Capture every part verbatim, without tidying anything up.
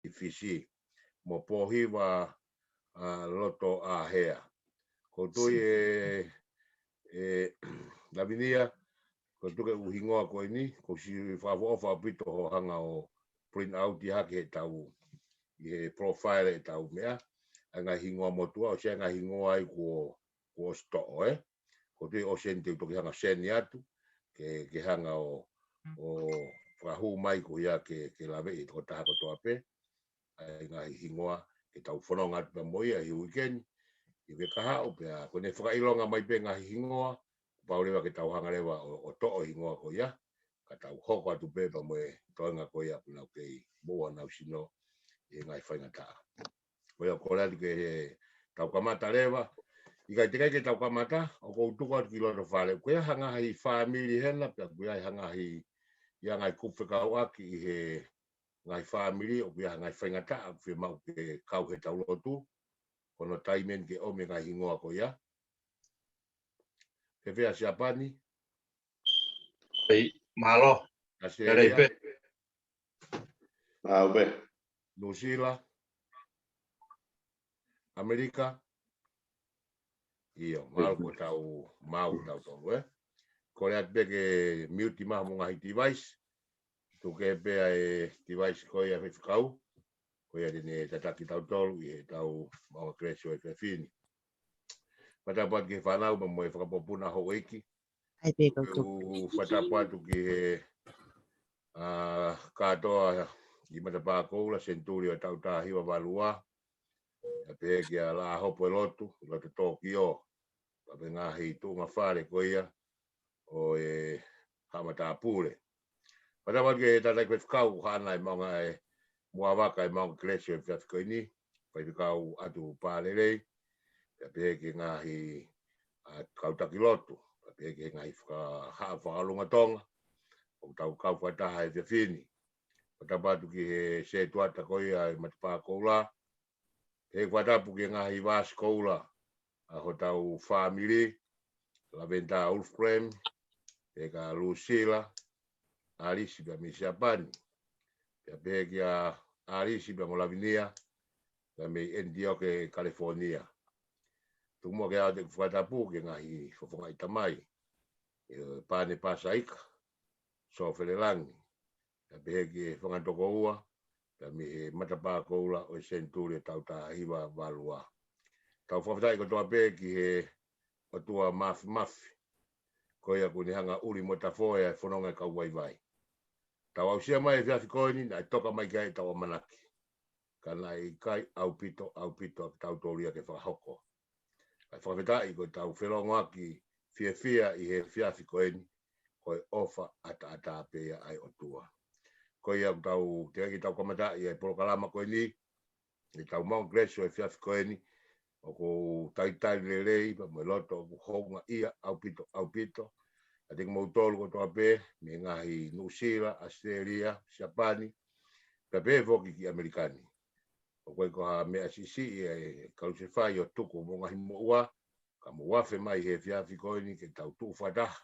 ʻi Fisi. Mo Pōhiva ʻa Lotoʻāhea. Ko u tui ē, ē, Lavinia, ko u tuku e ʻū hingoa ko eni, ko u siʻi fakaʻofoʻofa ʻaupito hoʻo hanga ʻo print out ʻi hake he tau, ʻi he profile ʻetau meʻa, ʻa e ngaahi hingoa motuʻa, ʻosi ʻa e ngaahi hingoa ai kuo, kuo ʻosi toʻo, ē. Ko u tui ʻosi eni te u toki hanga ʻo send atu, ke, ke hanga ʻo, ʻo fakahū mai ko ia ke, ke laveʻi ʻe he tokotaha kotoa pē ʻa e ngaahi hingoa, ke tau fononga atu pē mo ia he uike ni, ʻi he kahaʻu pea, ko ʻene fakaʻilonga mai pē ngaahi hingoa, pau leva ke tau hanga leva ʻo, ʻo toʻo hingoa ko ia, ka tau hoko atu pē pea mo e toenga ko ia ʻoku nau kei moʻua honau sino ʻi he ngaahi faingataʻa. Ko ia ʻoku kole atu ke he tau kamata leva, ʻikai teʻeki ai ke tau kamata, ʻoku ou tuku atu ki loto fale, ʻoku ʻi ai ha ngaahi fāmili hena, pea ʻoku ʻi ai ha ngaahi, ʻi ai ha ngaahi kupu fekauʻaki ʻi he ngaahi fāmili, ʻoku ʻi ai ha ngaahi faingataʻa, ʻoku fiemaʻu ke kau he tau lotu, ko hono taimi eni ke ʻomi e ngaahi hingoa ko ia. Fēfē ʻa Siapani? ʻEi, mālō. ʻAositelēlia? Lelei pē. Mālō pē. Nuʻusila? ʻAmelika? ʻIo, mālō kuo tau maʻu tautolu, ē? Kole atu pē ke mute mai hoʻomo ngaahi device. Tuku pē ʻa e device ko ia Faifekau. Ko ia te ne tataki tautolu ʻi he tau maʻu ʻa Kelesi ʻo e efiafi ni. Fakatapu atu ki he fānau pea mo e fakapōpuna houʻeiki. ʻAi pē kau Pea tuku. ʻoku fakatapu atu ki he, ā, kātoa ʻi Matapā Koula, Senituli ʻo e taʻu taha hiva valu ua. ʻA pehē kia Laʻahopo e Lotu, Loto Tokio. Pea mo e ngaahi tuʻunga fale ko ia ʻo e haʻa matāpule. Fakatapu atu ki he tataki Faifekau, haʻana e maʻunga e muavaka e maʻunga Kelesi ʻo e efiafi ko eni, Faifekau ʻAtupalelei, pea pehē ki he ngaahi, ā, kau taki lotu, pea pehē ki he ngaahi faka-, haʻa fakalunga Tonga, ʻoku tau kau fakataha he efiafi ni. Fakatapu atu ki he setuata ko ia ʻi Matapā Koula, pehē fakatapu ki he ngaahi vasi koula ʻa hotau fāmili, Lavenda Wolfgram, pehē kia Lusila, ʻAlisi pea mei Siapani. Pea pehē kia ʻAlisi pea mo Lavinia, pea mei ʻEnitioke, California. Tuku muʻa ke ʻoatu ʻeku fakatapu ki he ngaahi fofongaʻi tamai, ʻe Pane Pasaika, Sō Felelangi, pea pehē ki he fanga tokoua, pea mei he Matapā Koula ʻo e Senituli ʻo e taʻu taha hiva valu ua. Tau fakafetaʻi kotoa pē ki he ʻOtua Māfimafi, ko ia ʻoku ne hanga ʻo ʻuli mo tafoʻi ʻa e fononga e kau vaivai. Tau aʻusia mai e efiafi ko eni, naʻe toka mai ki ai ʻetau ʻamanaki. Ka naʻe ʻikai ʻaupito, ʻaupito ʻa kitautolu ia ke fakahoko. Kae fakafetaʻi ko ʻetau felōngoaki fiefia ʻi he efiafi ko eni, ko e ʻofa ʻataʻatā pē ia ʻa e ʻOtua. Ko ia ʻoku tau, teʻeki ke tau kamataʻi ʻa e polokalama ko eni, ʻetau maʻu Kelesi ʻo e efiafi ko eni, ʻoku ou talitali lelei, pea mo e loto ʻoku houngaʻia ʻaupito, ʻaupito. ʻA kimoutolu kotoa pē, mei he ngaahi Nuʻusila, ʻAositelēlia, Siapani, pea pehē foki ki ʻAmelika ni. ʻOku ʻikai ko ha meʻa siʻisiʻi ʻa e kalusefai ʻo tuku hoʻomou ngaahi moʻua, ka mou afe mai he efiafi ko eni ke tau tuʻu fakataha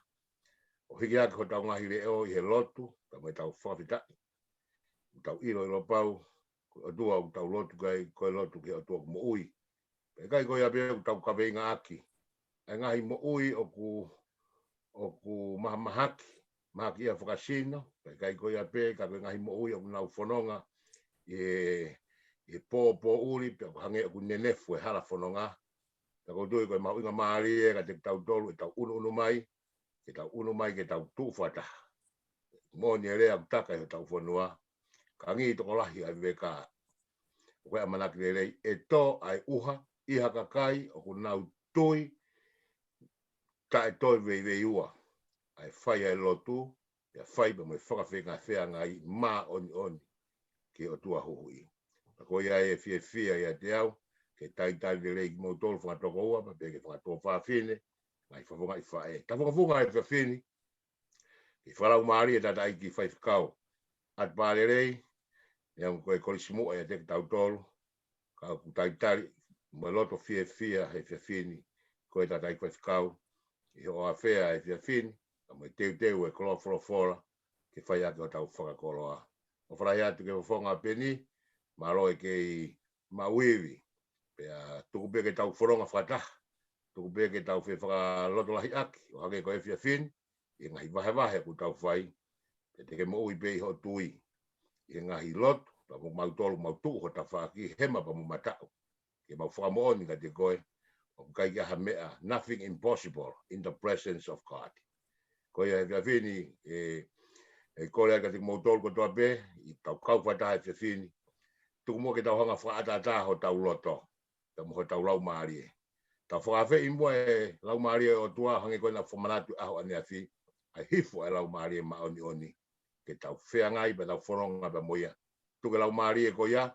ʻo hiki hake hotau ngaahi leʻo ʻi he lotu, pea mo ʻetau fakafetaʻi. ʻOku tau ʻiloʻilo pau, ko e ʻOtua ʻoku tau lotu ki ai, ko e lotu ki he ʻOtua ʻoku moʻui. Pea ʻikai ko ia pē ʻoku tau kaveinga ʻaki ʻa e ngaahi moʻui ʻoku, ʻoku mahamahaki, mahaki ia fakasino, pea ʻikai ko ia pē, ka ko e ngaahi moʻui ʻoku nau fononga ʻi he, ʻi he pōpoʻuli, pea ʻoku hangē ʻoku nenefu e hala fononga. Pea ʻoku ou tui ko e mahuʻinga mālie kiate kitautolu ʻetau ʻunuʻunu mai, ke tau ʻunu mai, ke tau tuʻu fakataha. Moʻoni e lea ʻoku taka ʻi hotau fonua, ka ngi tokolahi ʻa e veka. ʻOku ʻi ai e ʻamanaki lelei, ʻe tō ʻa e ʻuha ʻi ha kakai ʻoku nau tui taʻe toe veiveiua ʻa e fai ʻa e lotu, pea fai pea mo e fakafeangai māʻoniʻoni ki he ʻOtua huhuʻi. Ka ko ia e fiefia ʻiate au ke talitali lelei kimoutolu fanga tokoua, pea pehē ki he fanga tuofāfine, ngaahi fofongaʻi faʻē. Tafungofunga e efiafi ni, ke fakalaumālie e tangataʻeiki Faifekau ʻAtupalelei, neongo ko e kolisi muʻa ʻiate kitautolu, ka ʻoku talitali mo e loto fiefia he efiafi ni, ko e tangataʻeiki Faifekau, ʻi hoʻo afea he efiafi ni, ka mo e teuteu e koloa folofola, ke fai ʻaki hotau fakakoloa. ʻOfa lahi atu ki he fofonga pē ni, mālō e kei maʻu ivi. Pea tuku pē ke tau fononga fakataha, tuku pē ke tau fefakalotolahiʻaki, ʻo hangē ko e efiafi ni, ʻi he ngaahi vahevahe ʻoku tau fai, pea te ke moʻui pē ʻi hoʻo tui, ʻi he ngaahi lotu, pea mo mautolu mau tuʻu ho tafaʻaki, hema pea mo mataʻu, ke mau fakamoʻoni kiate koe, ʻoku ʻikai ke ʻi ai ha meʻa, nothing impossible in the presence of God. Ko ia he efiafi ni, ʻe, ʻe kole ai kiate kimoutolu kotoa pē, ʻi heʻetau kau fakataha he efiafi ni, tuku muʻa ke tau hanga fakaʻataʻatā hotau loto, pea mo hotau laumālie. Tau fakaafeʻi muʻa e laumālie ʻo e ʻOtua, hangē ko ʻena fakamanatu ʻaho ʻaneafi, ʻa e hifo ʻa e Laumālie Māʻoniʻoni, ke tau feangai pea tau fononga pea mo ia. Tuku e laumālie ko ia,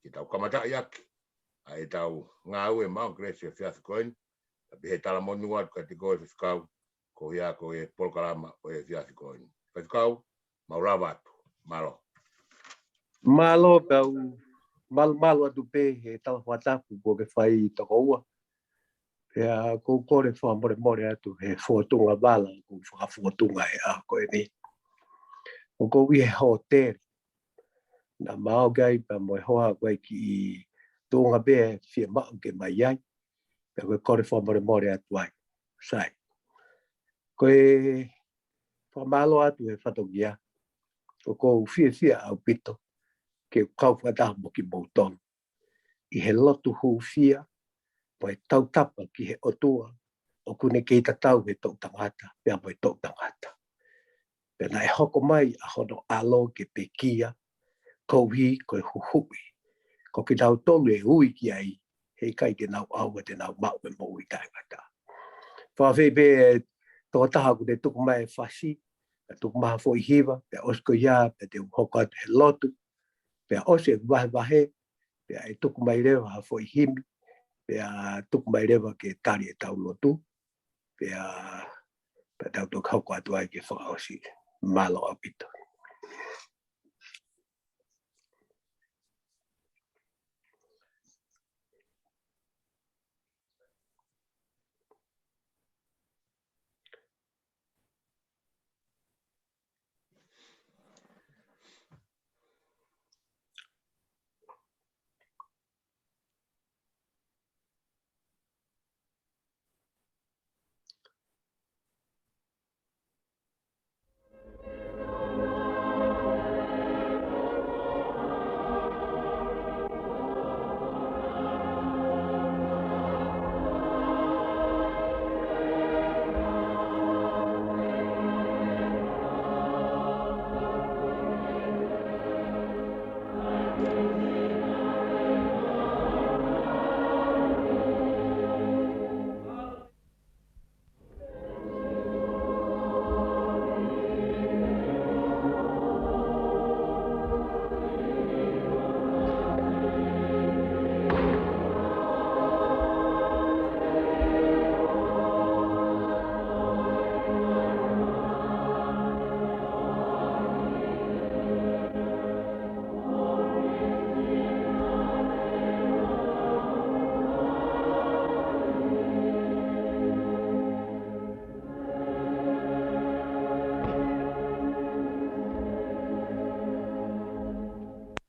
ke tau kamataʻi ʻaki ʻa ʻetau ngāue maʻu Kelesi he efiafi ko eni, pea pehē talamonū atu kiate koe Faifekau, ko ia ko e polokalama ʻo e efiafi ko eni. Faifekau, mau lava atu. Mālō. Mālō, pea u malumalu atu pē he talafakatapu kuo ke fai toko ua. Pea ʻoku ou kole fakamolemole atu he fōtunga vala, ʻoku ou fakafotunga he ʻaho ko eni. ʻOku ou ʻi he hōtele. Naʻa mau ō ki ai pea mo e hoa ko ē ki tuʻunga pē ʻe fiemaʻu ke mai ai. Pea ʻoku ou kole fakamolemole atu ai. Sai. Ko e fakamālō atu he fatongia. ʻOku ou fiefia ʻaupito ke kau fakataha mo kimoutolu ʻi he lotu hūfia, mo e tautapa ki he ʻOtua, ʻoku ne kei tatau he toʻutangata, pea mo e toʻutangata. Pea naʻe hoko mai ʻa hono ʻAlo ke pekia, koeʻuhi ko e huhuʻi. Ko kinautolu ʻe ui ki ai, heʻikai te nau ʻaua te nau maʻu e moʻui taʻengata. Fakaafeʻi pē tokotaha ʻoku ne tuku mai e fasi, pea tuku mai ha foʻi hiva, pea ʻosi ko ia, pea te u hoko atu he lotu, pea ʻosi e vahevahe, pea ʻe tuku mai leva ha foʻi himi, pea tuku mai leva ke tali ʻetau lotu, pea, pea tau toki hoko atu ai ke fakaʻosi. Mālō ʻaupito.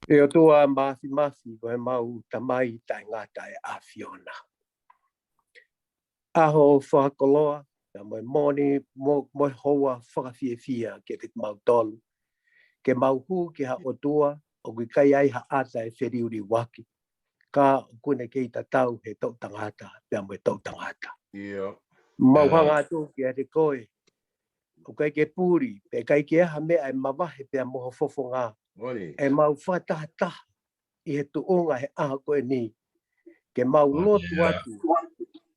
ʻE ʻOtua Māfimafi, ko ʻemau Tamai taʻengata ʻa e ʻAfiona. ʻAho fakakoloa, pea mo e moʻoni, mo, mo e houa fakafiefia kiate kimautolu. Ke mau hū ki ha ʻOtua, ʻoku ʻikai ai ha ʻata ʻe feliuliuaki. Ka ʻoku ne kei tatau he toʻutangata, pea mo e toʻutangata. ʻIo. Mau hanga atu kiate koe, ʻoku ʻikai ke puli, pea ʻikai ke ʻi ai ha meʻa ʻe mavahe pea mo ho fofonga. ʻE mau fakatahataha ʻi he tuʻunga he ʻaho ko eni. Ke mau lotu atu,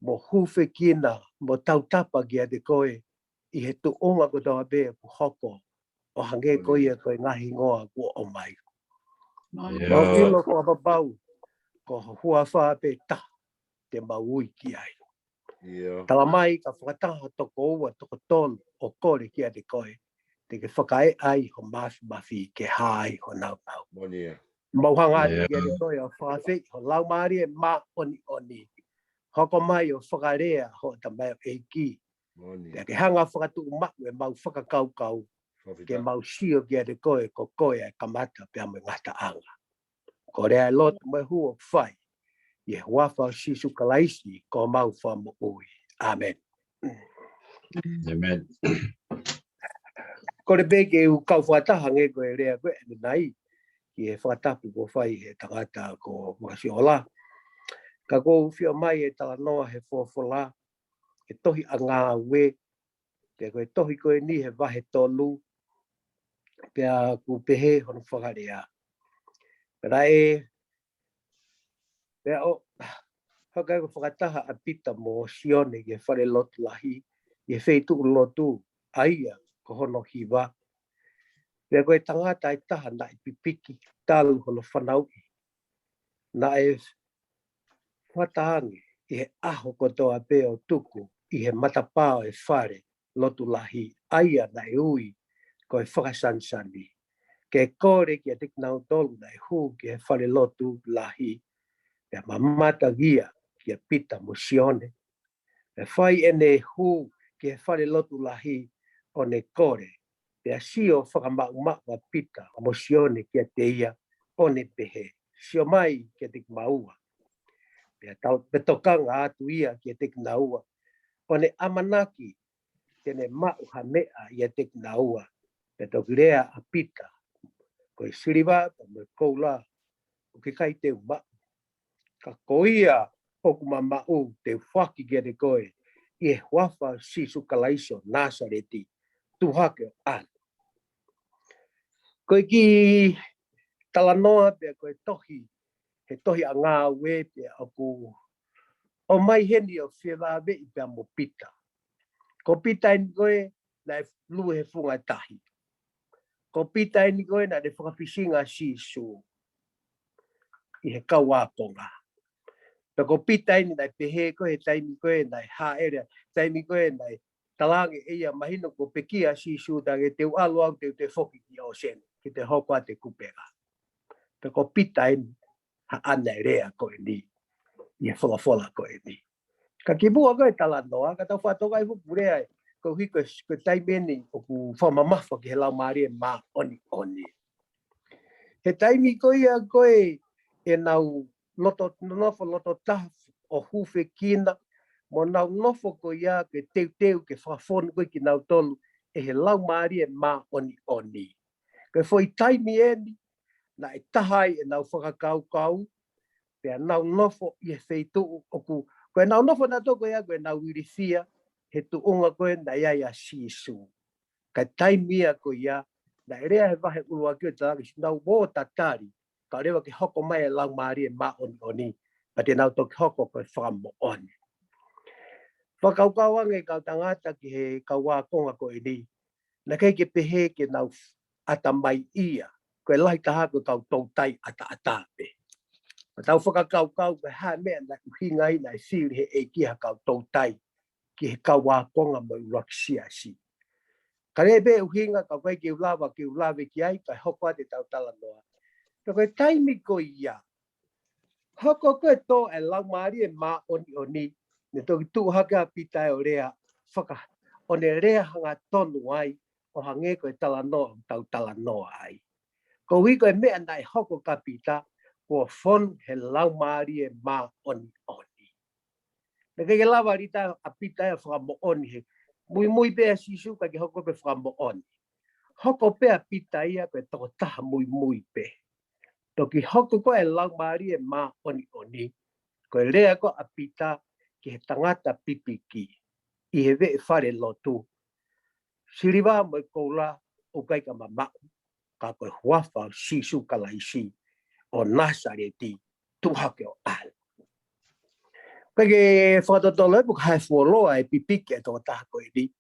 mo hūfekina, mo tautapa kiate koe, ʻi he tuʻunga kotoa pē ʻoku hoko, ʻo hangē ko ia ko e ngaahi hingoa kuo ʻomai. Mau ʻilo fakapapau, ko ho huafa pē taha, te mau ui ki ai. Tala mai ka fakataha toko ua, toko tolu, ʻo kole kiate koe, te ke fakaeʻa ai ho māfimafi ke hā ai ho naunau. Mau hanga atu kiate koe ʻo fakaafeʻi ho Laumālie Māʻoniʻoni. Hoko mai ʻo fakalea ho tamaioʻeiki. Pea ke hanga fakatuʻumaʻu ʻemau fakakaukau. Ke mau sio kiate koe ko koe ʻa e kamata pea mo e ngataʻanga. Ko e lea e lotu mo e hū ʻoku fai ʻi he huafa ʻo Sīsū Kalaisi ko homau Fakamoʻui. ʻĀmeni. ʻĀmeni. Kole pē ke u kau fakataha ange ko e lea ko eni ʻanenai ki he fakatapu kuo fai ʻe he tangata ko Makasiola. Ka ʻoku ou fio mai e talanoa he folofola, he tohi ʻa Ngāue, pea ko e tohi ko eni he vahe tolu, pea ʻoku pehē hono fakalea. Pea naʻe, pea ʻo, hoko ai ko e fakataha ʻa Pita mo Sione ki he fale lotu lahi, ʻi he feituʻu lotu ʻa ia ko hono hiva. Pea ko e tangata ʻe taha naʻe pipiki talu hono fanauʻi, naʻe fata ange ʻi he ʻaho kotoa pē ʻo tuku ʻi he matapā ʻo e fale lotu lahi, ʻa ia naʻe ui ko e Fakasanisani, ke kole kiate kinautolu naʻe hū ki he fale lotu lahi. Pea mamata ia kia Pita mo Sione, pea fai ʻene hū ki he fale lotu lahi ʻo ne kole. Pea sio fakamaʻumaʻu ʻa Pita mo Sione kiate ia ʻo ne pehē, sio mai kiate kimaua. Pea tau, pea tokanga atu ia kiate kinaua, ʻo ne ʻamanaki te ne maʻu ha meʻa ʻiate kinaua. Pea toki lea ʻa Pita, ko e siliva pea mo e koula ʻoku ʻikai te u maʻu, ka ko ia ʻoku ma maʻu te u foaki kiate koe, ʻi he huafa ʻo Sīsū Kalaisi ʻo Nāsaleti, tuʻu hake ʻo ʻalu. Ko e kiʻi talanoa pea ko e tohi, he tohi ʻa Ngāue pea ʻoku ʻomai heni ʻo fevāveʻi pea mo Pita. Ko Pita eni ko ē naʻe lue he funga tahi. Ko Pita eni ko ē naʻe fakafisinga ʻa Sīsū ʻi he kau ākonga. Pea ko Pita eni naʻe pehē ko ē he taimi ko ē naʻe hāʻele, taimi ko ē naʻe talaange ʻe ia mahino kuo pekia ʻa Sīsū, talaange te u ʻalu au te u toe foki ki ʻōseni, ke toe hoko atu e kupenga. Pea ko Pita eni haʻane lea ko eni, ʻi he folofola ko eni. Ka kimuʻa ko e talanoa, ka tau fakatokangaʻi foki e lea, koeʻuhi ko e, ko e taimi eni ʻoku fakamamafa ki he Laumālie Māʻoniʻoni. He taimi ko ia ko ē ʻenau loto, nonofo loto taha ʻo hūfekina, mo nau nofo ko ia ke teuteu ke fakafonu ko ē kinautolu ʻe he Laumālie Māʻoniʻoni. Ko e foʻi taimi eni naʻe taha ai ʻenau fakakaukau, pea nau nofo ʻi he feituʻu ʻoku, ko ʻenau nofo nautolu ko ia ko ʻenau ilifia he tuʻunga ko ē naʻe ʻi ai ʻa Sīsū. Ka taimi ia ko ia, naʻe lea he vahe ʻuluaki ʻo talaange siʻi nau ō ʻo tatali, kae ʻoua ke hoko mai e Laumālie Māʻoniʻoni, pea te nau toki hoko ko e fakamoʻoni. Fakakaukau ange kau tangata ki he kau ākonga ko eni, naʻe ʻikai ke pehē ke nau ʻatamai ia, ko e lahi taha ko e kau toutai ʻataʻatā pē. Ka tau fakakaukau ko e hā e meʻa naʻe ʻuhinga ai naʻe fili he ʻEiki ha kau toutai ki he kau ākonga mo e ʻuluaki siasi. Ka lea pē ʻuhinga, ka ʻoku ʻikai ke u lava ke u lave ki ai, kae hoko atu ʻetau talanoa. Pea ko e taimi ko ia, hoko ko ē tō e Laumālie Māʻoniʻoni, ne toki tuʻu hake ʻa Pita ʻo lea faka, ʻo ne lea hangatonu ai, ʻo hangē ko e talanoa ʻoku tau talanoa ai. Koeʻuhi ko e meʻa naʻe hoko kia Pita, kuo fonu he Laumālie Māʻoniʻoni. Naʻe ʻikai ke lava lita ʻa Pita ia ʻo fakamoʻoni he muimui pē ʻa Sīsū, ʻikai ke hoko ko e fakamoʻoni. Hoko pē ʻa Pita ia ko e tokotaha muimui pē. Toki hoko ko ē Laumālie Māʻoniʻoni, ko e lea ko ē ʻa Pita ki he tangata pipiki ʻi he veʻe fale lotu, siliva mo e koula ʻoku ʻikai ke ma maʻu, ka ko e huafa ʻo Sīsū Kalaisi ʻo Nāsaleti, tuʻu hake ʻo ʻalu. Pea ke fakatotolo ʻe, ʻoku ʻikai fuoloa e pipiki e tokotaha ko eni.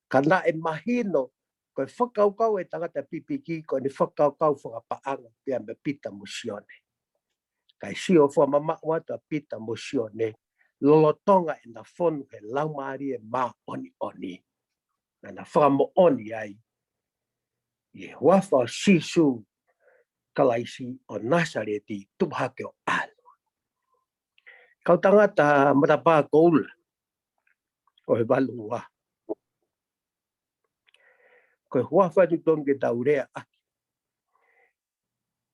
Ka naʻe mahino, ko e fakakaukau e tangata pipiki, ko ʻene fakakaukau fakapaʻanga pea mei Pita mo Sione. Kae sio fakamamaʻu atu ʻa Pita mo Sione, lolotonga ʻena fonu he Laumālie Māʻoniʻoni, naʻá na fakamoʻoni ai, ʻi he huafa ʻo Sīsū Kalaisi ʻo Nāsaleti, tuʻu hake ʻo ʻalu. Kau tangata matapā koula ʻo e valu ua, ko e huafa ʻoku totonu ke tau lea ʻaki.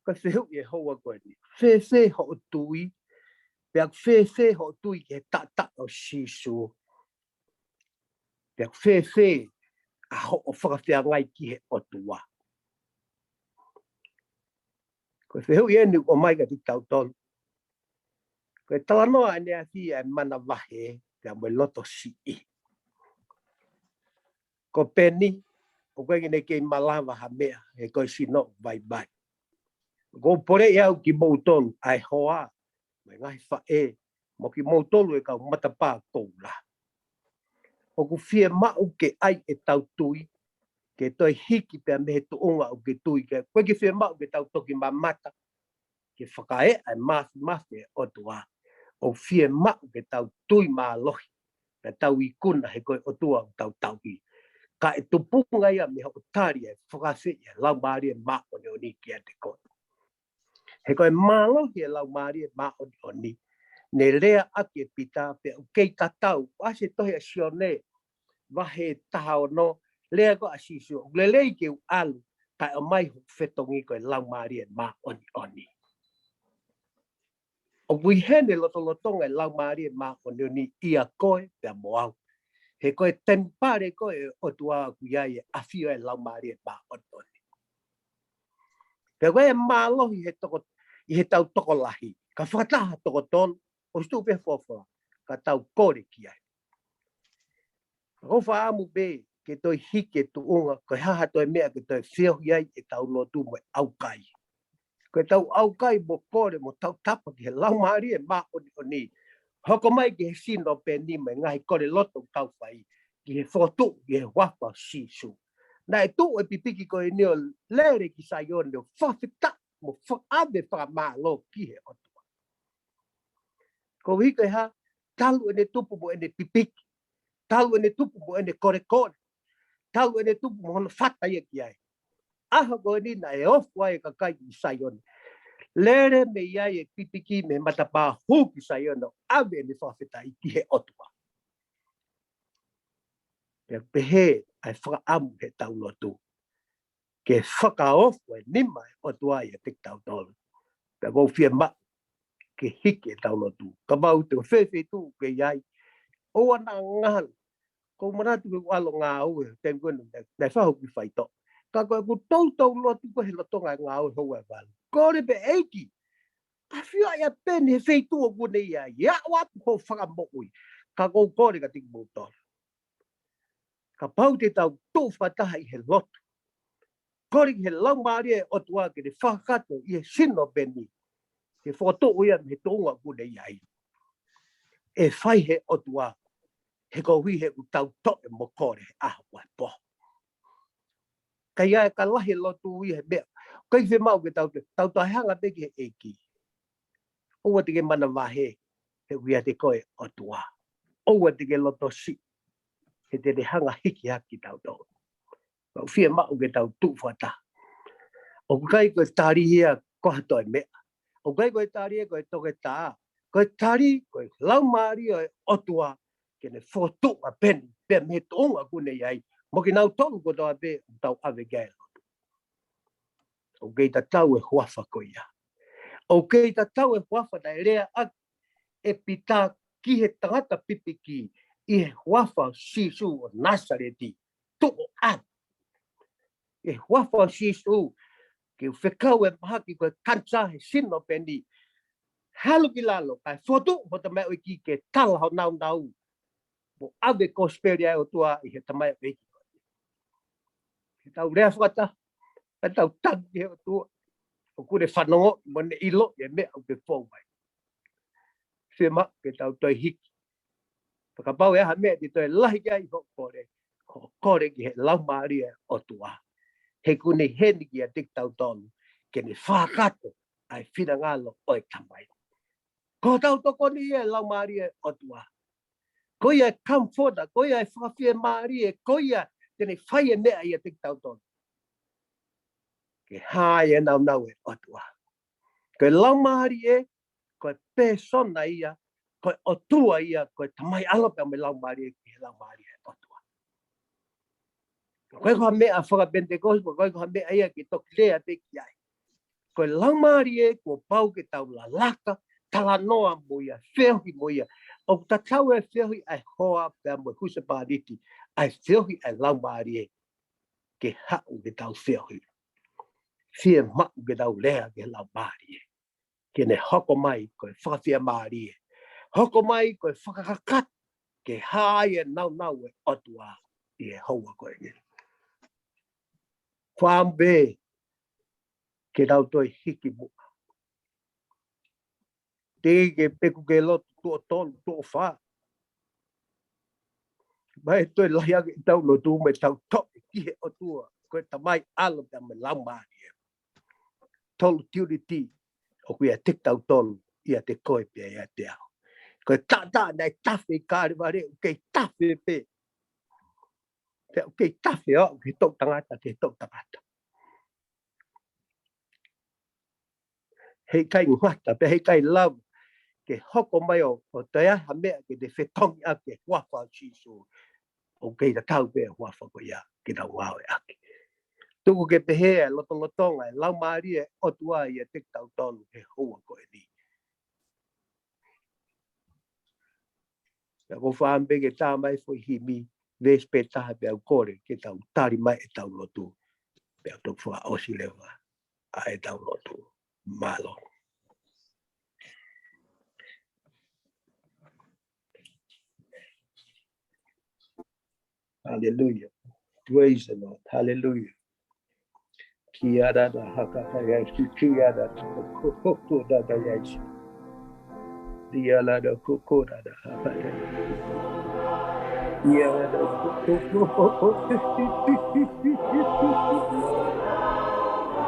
Pea fehuʻi e houa ko eni, fēfē hoʻo tui? Pea fēfē hoʻo tui ki he taʻataʻa ʻo Sīsū? Pea fēfē ʻa hoʻo fakafeangai ki he ʻOtua? Ko e fehuʻi eni ʻoku ʻomai kiate kitautolu. Ko e talanoa ʻa ʻene afi ʻa e manavahē pea mo e loto siʻi. Ko Peni, ʻoku ʻikai ke ne kei malava ha meʻa, he ko e sino vaivai. ʻOku ou poleʻi au kimoutolu ʻa e hoa, mo e ngaahi faʻē, mo kimoutolu e kau matapā koula. ʻOku fiemaʻu ke ʻai ʻetau tui, ke toe hiki pea mei he tuʻunga ʻoku ke tui ki ai. ʻOku ʻikai ke fiemaʻu ke tau toki mamata, ke fakaeʻa e mafimafi ʻa e ʻOtua. ʻOku fiemaʻu ke tau tui mālohi, pea tau ikuna he ko e ʻOtua ʻoku tau tauhi. Ka ʻe tupunga ia mei hoʻo tali e fakafeʻi e Laumālie Māʻoniʻoni kiate koe. He ko e mālohi e Laumālie Māʻoniʻoni, ne lea ʻaki ʻe Pita pea ʻoku kei tatau, ʻasi e tohi ʻa Sione, vahe taha ono, lea ko ē ʻa Sīsū, ʻoku lelei ke u ʻalu, kae ʻomai hoku fetongi ko e Laumālie Māʻoniʻoni. ʻOku ʻi heni e lotolotonga e Laumālie Māʻoniʻoni ʻia koe pea mo au. He ko e temipale ko ē ʻo e ʻOtua ʻoku ʻi ai e ʻafio e Laumālie Māʻoniʻoni. Pea ko e mālohi he toko, ʻi he tau tokolahi, ka fakataha toko tolu, ʻosi tuʻu pē folofola, ka tau kole ki ai. Ko e fakaʻamu pē ke toe hiki e tuʻunga, ko e hā ha toe meʻa ke toe feohi ai ʻetau lotu mo e ʻaukai. Ko ʻetau ʻaukai mo kole mo tautapa ki he Laumālie Māʻoniʻoni. Hoko mai ki he sino Peni mo e ngaahi kole loto ʻoku tau fai, ki he fokotuʻu, ki he huafa ʻo Sīsū. Naʻe tuʻu e pipiki ko eni ʻo lele ki Saione ʻo fakafetaʻi mo fakaʻave fakamālō ki he ʻOtua. Koeʻuhi ko e hā? Talu ʻene tupu mo ʻene pipiki. Talu ʻene tupu mo ʻene kolekole. Talu ʻene tupu mo hono fata ia ki ai. ʻAho ko eni naʻe ofo ai e kakai ʻi Saione. Lele mei ai e pipiki mei he matapā, hū ki Saione ʻo ʻave ʻene fakafetaʻi ki he ʻOtua. Pea pehē ʻa e fakaʻamu he tau lotu, ke fakaofo e nima e ʻOtua ʻiate kitautolu. Pea ʻoku ou fiemaʻu ke hiki e tau lotu. Kapau te ko e fē feituʻu ʻoku ke ʻi ai, ʻoua naʻa ngalo. ʻOku ou manatu ke u ʻalu ʻo ngāue, taimi ko ē naʻe, naʻe fai hoku kiʻi faitoʻo. Ka ko ʻeku toutou lotu ko ē he lolotonga e ngāue houa ʻe valu, kole pē, ʻEiki, ʻafioʻi ʻa Peni he feituʻu ʻoku ne ʻi ai, ʻe aʻu atu hoʻo fakamoʻui. Ka ʻoku ou kole kiate kimoutolu, kapau te tau tuʻu fakataha ʻi he lotu, kole ki he Laumālie ʻo e ʻOtua ke ne fakakakato ʻi he sino Peni, ke fokotuʻu ia mei he tuʻunga ʻoku ne ʻi ai, ʻe fai he ʻOtua, he koeʻuhi he ʻoku tau toʻe mo kole he ʻaho mo e pō. Ka ʻi ai ka lahi e lotu ia he meʻa, ʻoku ʻikai fiemaʻu ke tau toe, tau toe hanga pē ki he ʻEiki. ʻOua te ke manavahē, he ʻoku ʻiate koe ʻOtua. ʻOua te ke loto siʻi, he te ne hanga hiki hake kitautolu. Ka ʻoku fiemaʻu ke tau tuʻu fakataha. ʻOku ʻikai ko e tali ia ko ha toe meʻa. ʻOku ʻikai ko e tali ia ko e toketā. Ko e tali, ko e Laumālie ʻo e ʻOtua, ke ne fokotuʻu ʻa Peni, pea mei he tuʻunga ʻoku ne ʻi ai, mo kinautolu kotoa pē ʻoku tau ʻave ki ai e lotu. ʻOku kei tatau e huafa ko ia. ʻOku kei tatau e huafa naʻe lea ʻaki ʻe Pita ki he tangata pipiki, ʻi he huafa ʻo Sīsū ʻo Nāsaleti, tuʻu ʻo ʻalu. ʻI he huafa ʻo Sīsū, ke u fekau e mahaki ko e kanisā he sino Peni, halo ki lalo, kae fokotuʻu ho tamaioʻeiki ke tala ho naunau, mo ʻave e kosipeli ʻa e ʻOtua ʻi he tamaioʻeiki. Ke tau lea fakataha, ke tau tangi ki he ʻOtua, ʻoku ne fanongo mo ne ʻilo e meʻa ʻoku ke fou ai. Fiemaʻu ke tau toe hiki. Fakapapau ʻe ʻi ai ha meʻa te toe lahi ki ai hoʻo kole, ko e kole ki he Laumālie ʻo e ʻOtua. He ʻoku ne ʻi heni kiate kitautolu, ke ne fakakakato ʻa e finangalo ʻo e Tamai. Ko hotau tokoni ia e Laumālie ʻo e ʻOtua. Ko ia e comforter, ko ia e fakafiemālie, ko ia te ne fai e meʻa ʻiate kitautolu. Ke hā e naunau e ʻOtua. Ko e Laumālie, ko e pēsona ia, ko e ʻOtua ia, ko e Tamai, ʻAlo pea mo e Laumālie, ki he Laumālie ʻo e ʻOtua. ʻOku ʻikai ko ha meʻa faka-Penitekosi, ʻoku ʻikai ko ha meʻa ia ke toki lea pē ki ai. ko e Laumālie kuo pau ke tau lalaka, talanoa mo ia, feohi mo ia. ʻOku tatau e feohi ʻa e hoa pea mo e husepāniti, ʻa e feohi ʻa e Laumālie ke haʻu ke tau feohi. Fiemaʻu ke tau lea ki he Laumālie ke ne hoko mai ko e fakafiemālie, hoko mai ko e fakakakato ke hā ai e nāunau ʻo e ʻOtua ʻi he houa ko eni. Fakaʻamu pē ke tau toe hiki muʻa. Teʻeki ke peku ke lotu tuʻo tolu, tuʻo fā. Mai toe lahi ange ʻetau lotu mo ʻetau toʻe ki he ʻOtua, ko e Tamai, ʻAlo pea mo e Laumālie. Tolu Trinity, ʻoku ʻiate kitautolu, ʻiate koe pea ʻiate au. Ko e taʻataʻa naʻe tafe ʻi Kalevale, ʻoku kei tafe pē. Pea ʻoku kei tafe ʻo aʻu ki he toʻutangata, ki he toʻutangata. Heʻikai ngata, pea heʻikai lava ke hoko mai ʻo, ʻo toe ai ha meʻa ke te fetongi ʻaki e huafa ʻo Sīsū. ʻOku kei tatau pē e huafa ko ia ke tau ngāueʻaki. Tuku ke pehē e lotolotonga e Laumālie ʻo e ʻOtua ʻiate kitautolu he houa ko eni. Pea ʻoku ou fakaʻamu pē ke tā mai e foʻi himi, veesi pē taha pea u kole ke tau tali mai ʻetau lotu. Pea u toki fakaʻosi leva ʻa ʻetau lotu. Mālō. Hallelujah. Praise the Lord. Hallelujah. Kia ora na haka ka yaisi, kia ora na ko, ko, ko, ko, na na yaisi. Kia ora na ko, ko, na na haka ka yaisi. Kia ora na ko, ko, ko, ko, ko.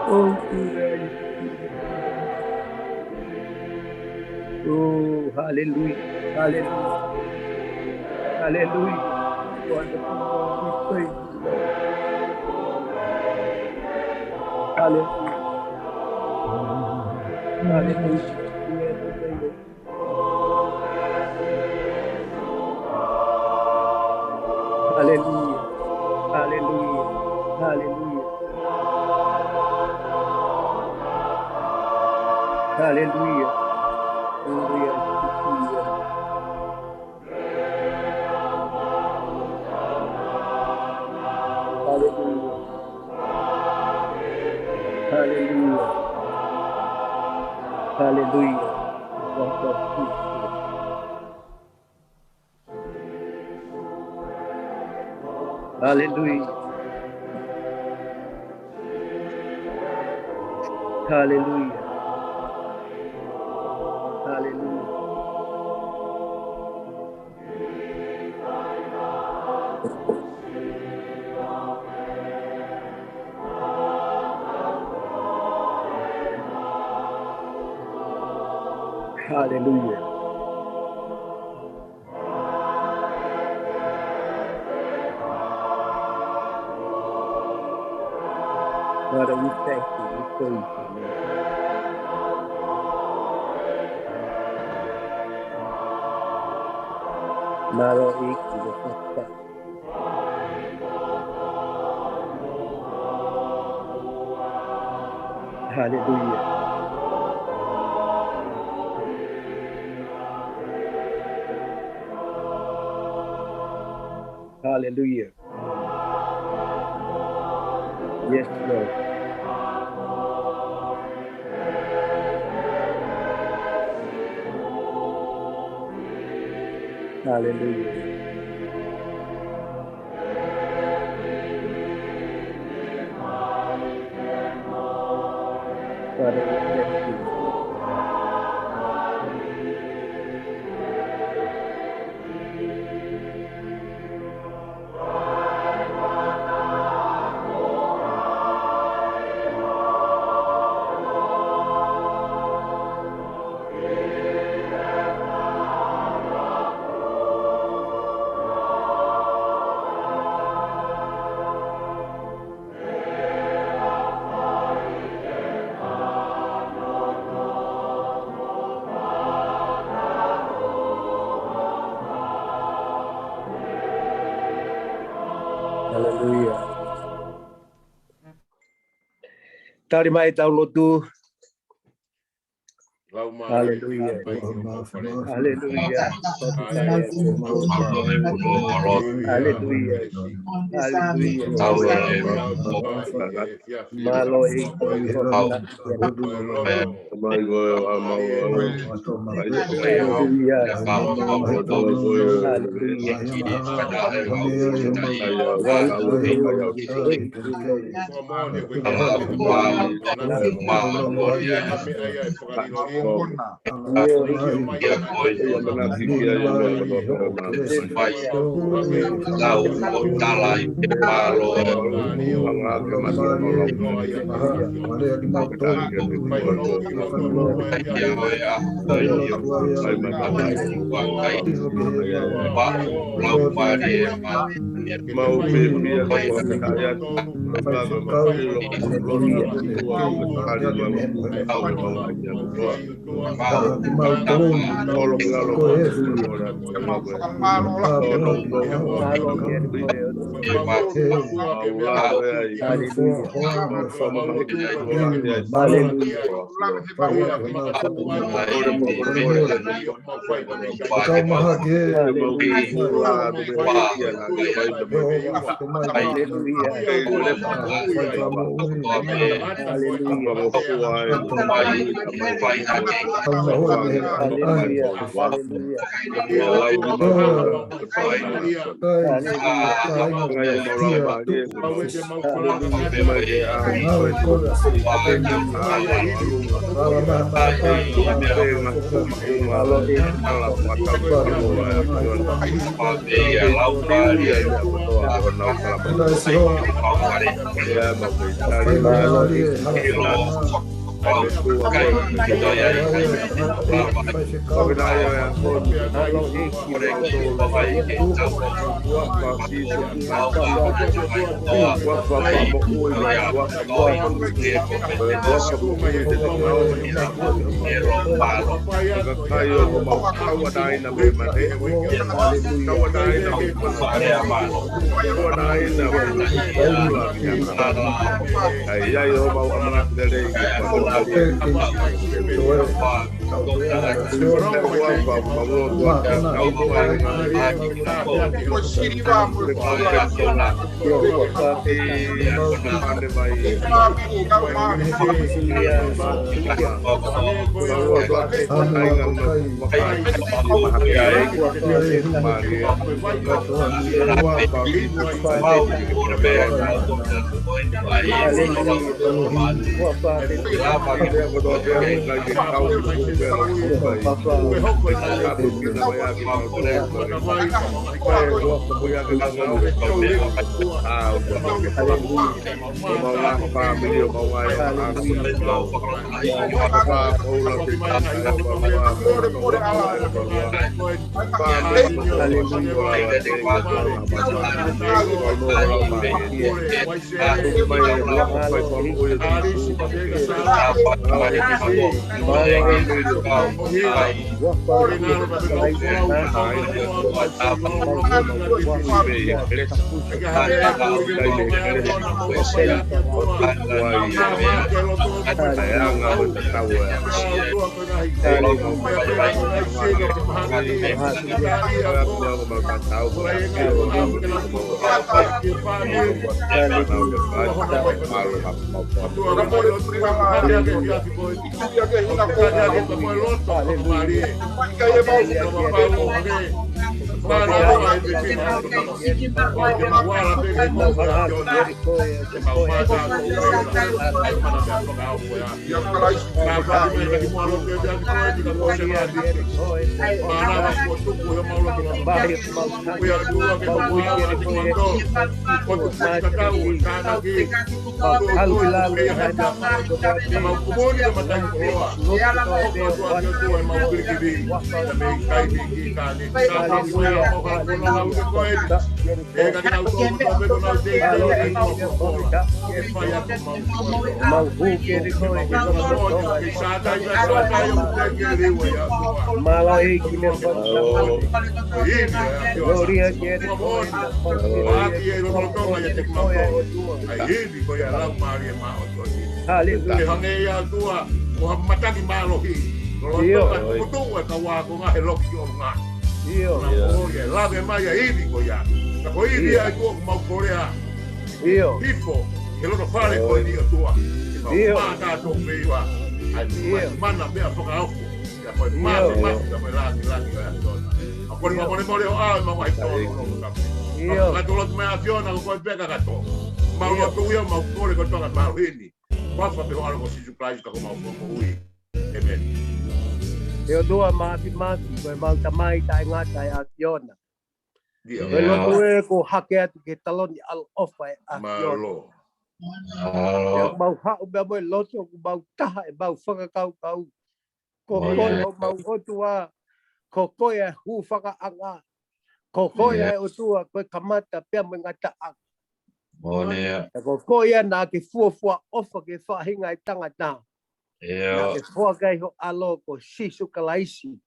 Oh, kia ora. Oh, hallelujah, hallelujah, hallelujah. Wonderful Lord, we praise you, Lord. Hallelujah. Hallelujah. Hallelujah. Hallelujah. Hallelujah. Hallelujah. Hallelujah. Hallelujah. Hallelujah. Hallelujah. Hallelujah. Hallelujah. Hallelujah. Hallelujah. Father, we thank you. We praise you, Lord. Mālō ʻEiki, we thank you. Hallelujah. Hallelujah. Yes, Lord. Hallelujah. Father, we thank you. Hallelujah. Tali mai ʻetau lotu, Haleluia. Haleluia. Haleluia. Haleluia. Mālō ʻEiki. Haleluia. Haleluia. Ke hangē ia ʻOtua, ko ha matangi mālohi. Lolotonga ʻoku tuʻu e kau ako ngā he loki ʻolunga. ʻIo. Nau ʻo ia, lave mai ʻa e ivi ko ia. Ka ko e ivi ʻa e ʻOtua ʻoku mau kolea. ʻIo. Hifo, he loto fale ko eni ʻOtua. Ke mau mātā tō peiva. ʻAi, mana meʻa fakaofo. Ia ko e māfi, māfi, ka ko e langi, langi, ʻa e ʻAfiona. ʻA ko e mau mole, mole ʻo ʻa e mau ai tō, lo, lo, lo, lo. ʻIo. Ka tō loto mai ʻAfiona, ko e peka ka tō. Mau loto ia, mau kole ko toka mau hini. Ko e huafa pē ho ʻAlo ko Sīsū Kalaisi ka ko mau moʻui. ʻĒmeni. ʻE ʻOtua māfimafi, ko e mau Tamai taʻengata ʻa e ʻAfiona. ʻIo. Ko e lotu ē ko e hake atu ki he taloni ʻaloʻofa ʻa e ʻAfiona. Mālō. Mālō. ʻOku mau haʻu pea mo e loto, ʻoku mau taha ʻemau fakakaukau. Ko koe ʻo mau ʻOtua, ko koe ʻa e hūfangaʻanga. Ko koe ʻa e ʻOtua, ko e kamata pea mo e ngataʻanga. Moʻoni ia. Pea ko koe ia naʻa ke fuofua ʻofa ki he faʻahinga ʻo e tangata. Naʻa ke foaki ai ho ʻAlo ko Sīsū Kalaisi,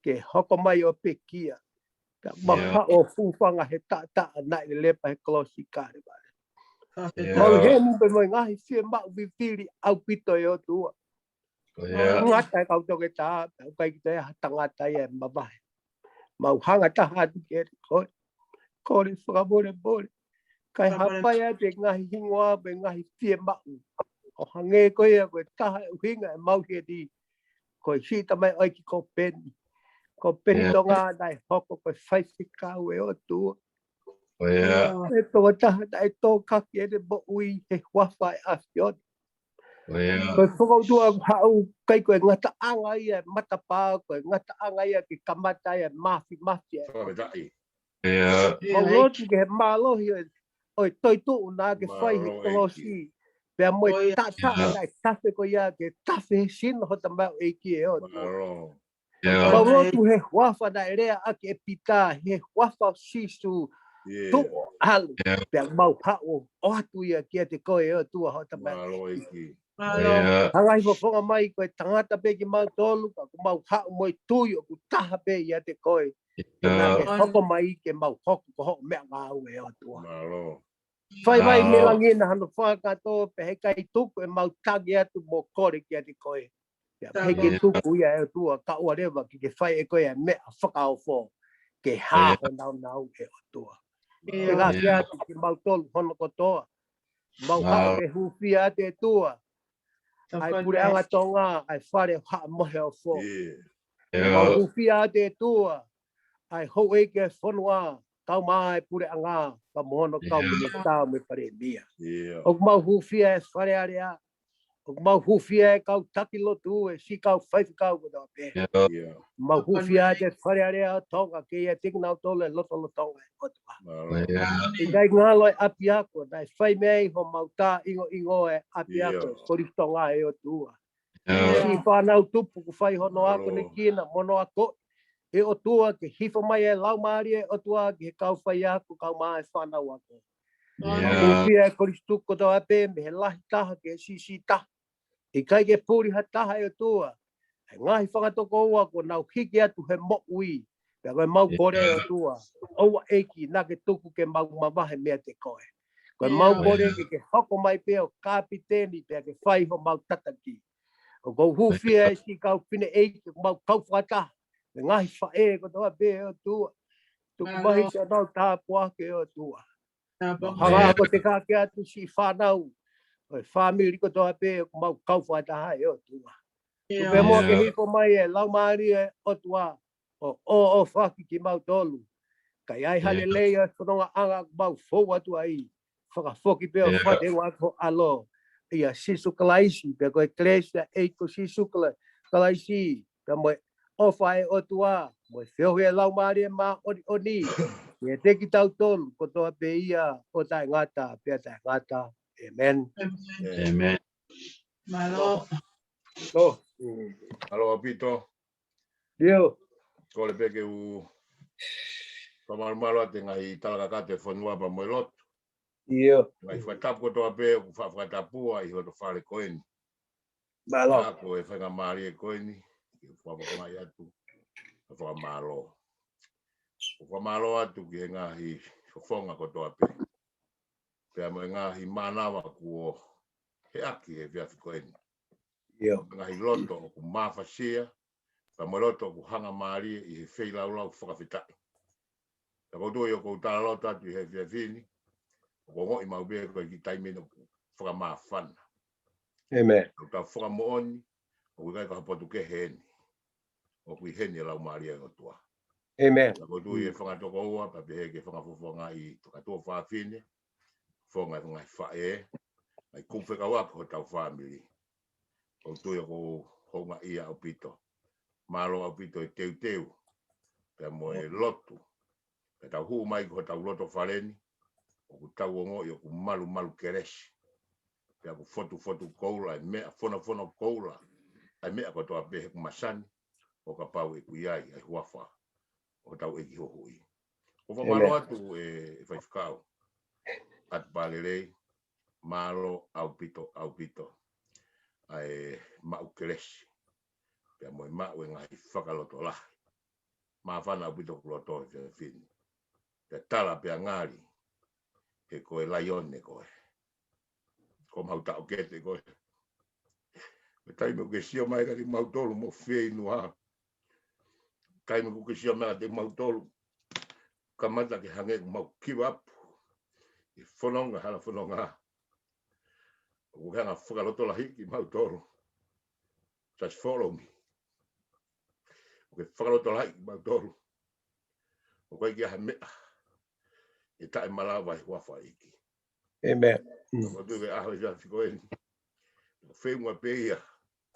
ke hoko mai ʻo pekia. Ka mau haʻu ʻo hūfanga he taʻataʻa naʻe lelepa he kolosi Kalevale. Mau heni pē mo e ngaahi fiemaʻu vivili ʻaupito ʻe ʻOtua. Ngata e kau toketā, ʻoku ʻikai ke toe ʻi ai ha tangata ia ʻe mavahe. Mau hanga taha atu kiate koe. Kole fakamolemole. Kae hapai atu e ngaahi hingoa mo e ngaahi fiemaʻu. ʻO hangē ko ia ko e taha e ʻuhinga ʻemau heni. Ko e siʻi tamaioʻeiki ko Peni. Ko Peni Tonga naʻe hoko ko e faifekau ʻe ʻOtua. Ko e tokotaha naʻe tōkaki ʻene moʻui he huafa ʻo e ʻAfiona. Ko e fakaʻotua ʻoku haʻu, ʻikai ko e ngataʻanga ia e matapā, ko e ngataʻanga ia ke kamata ia e māfimafi ʻa e. Mau lotu ki he mālohi ʻo e, ʻo e toetuʻu naʻa ke fai he kolosi. Pea mo e taʻataʻa naʻe tafe ko ia ke tafe he sino ho tamaioʻeiki ʻe ʻOtua. Mau lotu he huafa naʻe lea ʻaki ʻe Pita, he huafa ʻo Sīsū, tuʻu ʻo ʻalu, pea mau haʻu ʻo ʻoatu ia kiate koe ʻe ʻOtua ho Tamai. Hanga ʻi he fofonga mai ko e tangata pē kimautolu, ka ʻoku mau haʻu mo e tui ʻoku taha pē ʻiate koe. Ke naʻa ke hoko mai ke mau hoko ko hoʻo meʻangāue ʻe ʻOtua. Fai mai mei langi na hano fakakātoa pea heʻikai tuku ʻemau tangi atu mo kole kiate koe. Pea ʻikai ke tuku ia ʻe ʻOtua, kae ʻoua leva ke ke fai ʻe koe ʻa e meʻa fakaofo. Ke hā ho nāunau ʻe ʻOtua. Ke ngāueʻaki atu kimautolu hono kotoa. Mau haʻu ke hūfia atu ʻe tua. ʻA e puleʻanga Tonga, ʻa e fale ʻo Haʻa Moheofo. Mau hūfia atu ʻe tua. ʻA e houʻeiki ʻo e fonua, kau mai ʻa e puleʻanga, pea mo hono kau minisitā mo e palēmia. ʻOku mau hūfia e Fale Alea, ʻoku mau hūfia e kau taki lotu, e siʻi kau faifekau kotoa pē. Mau hūfia atu e Fale Alea ʻo Tonga, ke ʻiate kinautolu e lotolotonga ʻo e ʻOtua. ʻIkai ngalo e ʻapiako, naʻe fai mei ai homau tā ʻingoʻingo e ʻapiako, Kolisi Tonga ʻo e ʻOtua. Siʻi fānau tupu ʻoku fai hono akonekina mo hono akoʻi. ʻE ʻOtua ke hifo mai e Laumālie ʻo e ʻOtua ki he kau faiako, kau mai e fānau ako. Mau hūfia e kolisi tuku kotoa pē mei he lahi taha ki he siʻisiʻi taha. ʻIkai ke puli ha taha ʻe ʻOtua. ʻA e ngaahi fanga tokoua kuo nau hiki atu he moʻui. Pea ko e mau kole ʻe ʻOtua. ʻOua ʻEiki naʻa ke tuku ke mau mavahe meiate koe. Ko e mau kole ke ke hoko mai pē ʻo kapiteni pea ke fai homau tataki. ʻOku ou hūfia e siʻi kau fineʻeiki, ʻoku mau kau fakataha. Mo e ngaahi faʻē kotoa pē ʻe ʻOtua. Tuku mai siʻonau tāpuaki ʻe ʻOtua. Hanga ko e tekaki atu siʻi fānau. ʻO e fāmili kotoa pē ʻoku mau kau fakataha ʻe ʻOtua. Tuku pē muʻa ke hifo mai e Laumālie ʻo e ʻOtua. ʻO, ʻo, ʻo faki kimautolu. Ka ʻi ai ha lelei ʻa e fonongaʻanga ʻoku mau fou atu ai. Fakafoki pē ʻo fakateua ʻaki ho ʻAlo. ʻIa Sīsū Kalaisi, pea ko e kelesi ʻa e ʻEiki ko Sīsū Kala-, Kalaisi, pea mo e ʻofa ʻa e ʻOtua, mo e feohi ʻa e Laumālie Māʻoniʻoni. ʻIate kitautolu, kotoa pē ia, ʻo taʻengata, pea taʻengata. ʻĒmeni. ʻĒmeni. Mālō. Mālō ʻaupito. Kole pē ke u fakamalumalu atu e ngaahi talakaka ʻo e fonua pea mo e lotu. Ngaahi fakatapu kotoa pē ʻoku fa-, fakatapua ʻi he loto fale ko eni. Mālō. Ko e faingamālie ko eni, ke u fakamālō atu. Fakamālō. ʻOku fakamālō atu ki he ngaahi fofonga kotoa pē. Pea mo e ngaahi mānava kuo heʻaki he efiafi ko eni. Ngaahi loto ʻoku mafasia, Pea mo e loto ʻoku hangamālie ʻi he feilaulau fakafetaʻi. Pea ʻoku ou tui ʻoku ou talaloto atu ʻi he efiafi ni, ʻoku ongoʻi maʻu pē ko e kiʻi taimi ʻeni ʻoku fakamāfana. ʻEmeni. ʻOku tau fakamoʻoni, ʻoku ʻikai ko ha potu kehe ʻeni. ʻOku ʻi heni e Laumālie ʻo e ʻOtua. ʻEmeni. Pea ʻoku ou tui ʻe fanga tokoua, pea pehē ki he fanga fofonga ʻi he kau tuofāfine, fofonga ʻi he ngaahi faʻē, ʻa e kupu fekauʻaki hotau fāmili. ʻOku ou tui ʻoku houngaʻia ʻaupito. Mālō ʻaupito e teuteu, pea mo e lotu. Pea tau hū mai ki hotau loto fale ni, ʻoku tau ongoʻi ʻoku malumalu kelesi. Pea ʻoku fotufotu koula, ʻa e meʻa fonofono koula, ʻa e meʻa kotoa pē he ʻoku masani, ʻo kapau ʻoku ʻi ai ʻa e huafa ʻo hotau ʻEiki Huhuʻi. ʻOku ou fakamālō atu ʻe, ʻe Faifekau ʻAtupalelei, mālō ʻaupito, ʻaupito. ʻA e maʻu kelesi. Pea mo e maʻu e ngaahi fakalotolahi. Māfana ʻaupito hoku loto he efiafi ni. Pea tala pea ngali, he ko e laione koe. Ko homau taʻokete koe. Ko e taimi ʻoku ke sio mai kiate kimautolu mo fieinua. Taimi ʻoku ke sio mai kiate kimautolu. Kamata ke hangē ʻoku mau give up. ʻI he fononga, hala fononga. ʻOku ke hanga fakalotolahiʻi kimautolu. Just follow me. ʻOku ke fakalotolahiʻi kimautolu. ʻOku ʻikai ke ʻi ai ha meʻa ʻe taʻemalava he huafa ʻo e ʻEiki. ʻEmeni. Mm. ʻOku ou tui ko e ʻaho efiafi ko eni, ʻoku feʻunga pē ia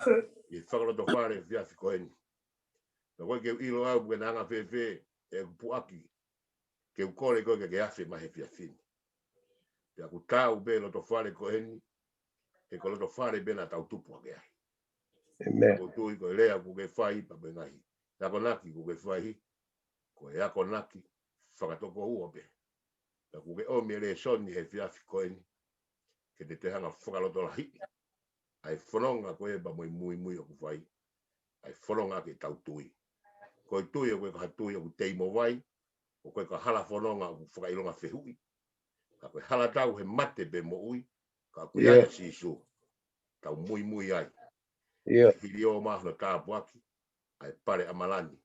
ʻi he fakalotofale efiafi ko eni. Pea ʻoku ʻikai ke u ʻilo au pe ʻe hanga fēfē ʻeku puʻaki ke u kole koe ke ke afe mai he efiafi ni. Pea ʻoku taau pē lotofale ko eni, he ko e lotofale pē naʻa tau tupu hake ai. ʻEmeni. ʻOku ou tui ko e lea ʻoku ke fai pea mo e ngaahi akonaki ʻoku ke fai, ko e akonaki fakatokoua pē. Pea ʻoku ke ʻomi e lēsoni he efiafi ko eni, ke te te hanga fakalotolahiʻi ʻa e fononga ko ē pea mo e muimui ʻoku fai, ʻa e fononga ke tau tui. Ko e tui ʻoku ʻikai ko ha tui ʻoku tei mo vai, ʻoku ʻikai ko ha hala fononga ʻoku fakaʻilonga fehuʻi. Ka ko e hala tau he mate pe moʻui, ka ʻoku ʻi ai ʻa Sīsū, tau muimui ai. ʻIo. Hili ʻo mai hono tāpuaki, ʻa e pale ʻa malani.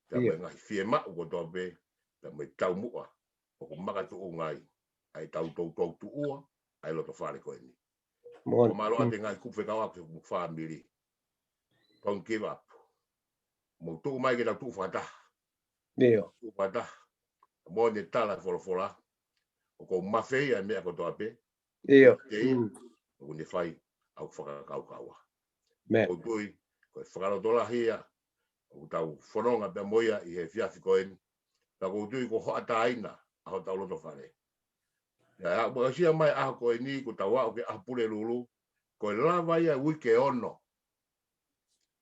Pea mo e ngaahi fiemaʻu kotoa pē, pea mo e taumuʻa, ʻoku makatuʻunga ai ʻa e tau toutou tuʻua ʻa e lotofale ko eni. Moʻoni. ʻOku mālō atu e ngaahi kupu fekauʻaki mo e fāmili. Don't give up. Mou tuʻu mai ke tau tuʻu fakataha. ʻIo. Tuʻu fakataha. Mo ne tala folofola. ʻOku ou mafeia e meʻa kotoa pē. ʻIo. Te ia, ʻoku ne fai ʻa e fakakaukaua. ʻOku ou tui, ko e fakalotolahi ia ʻoku tau fononga pea mo ia ʻi he efiafi ko eni. Pea ʻoku ou tui ko e hoʻatāina ʻa hotau lotofale. Pea ʻoku aʻusia mai ʻaho ko eni, ko ʻetau aʻu ki he ʻaho Pulelulu, ko e lava ia e uike ono.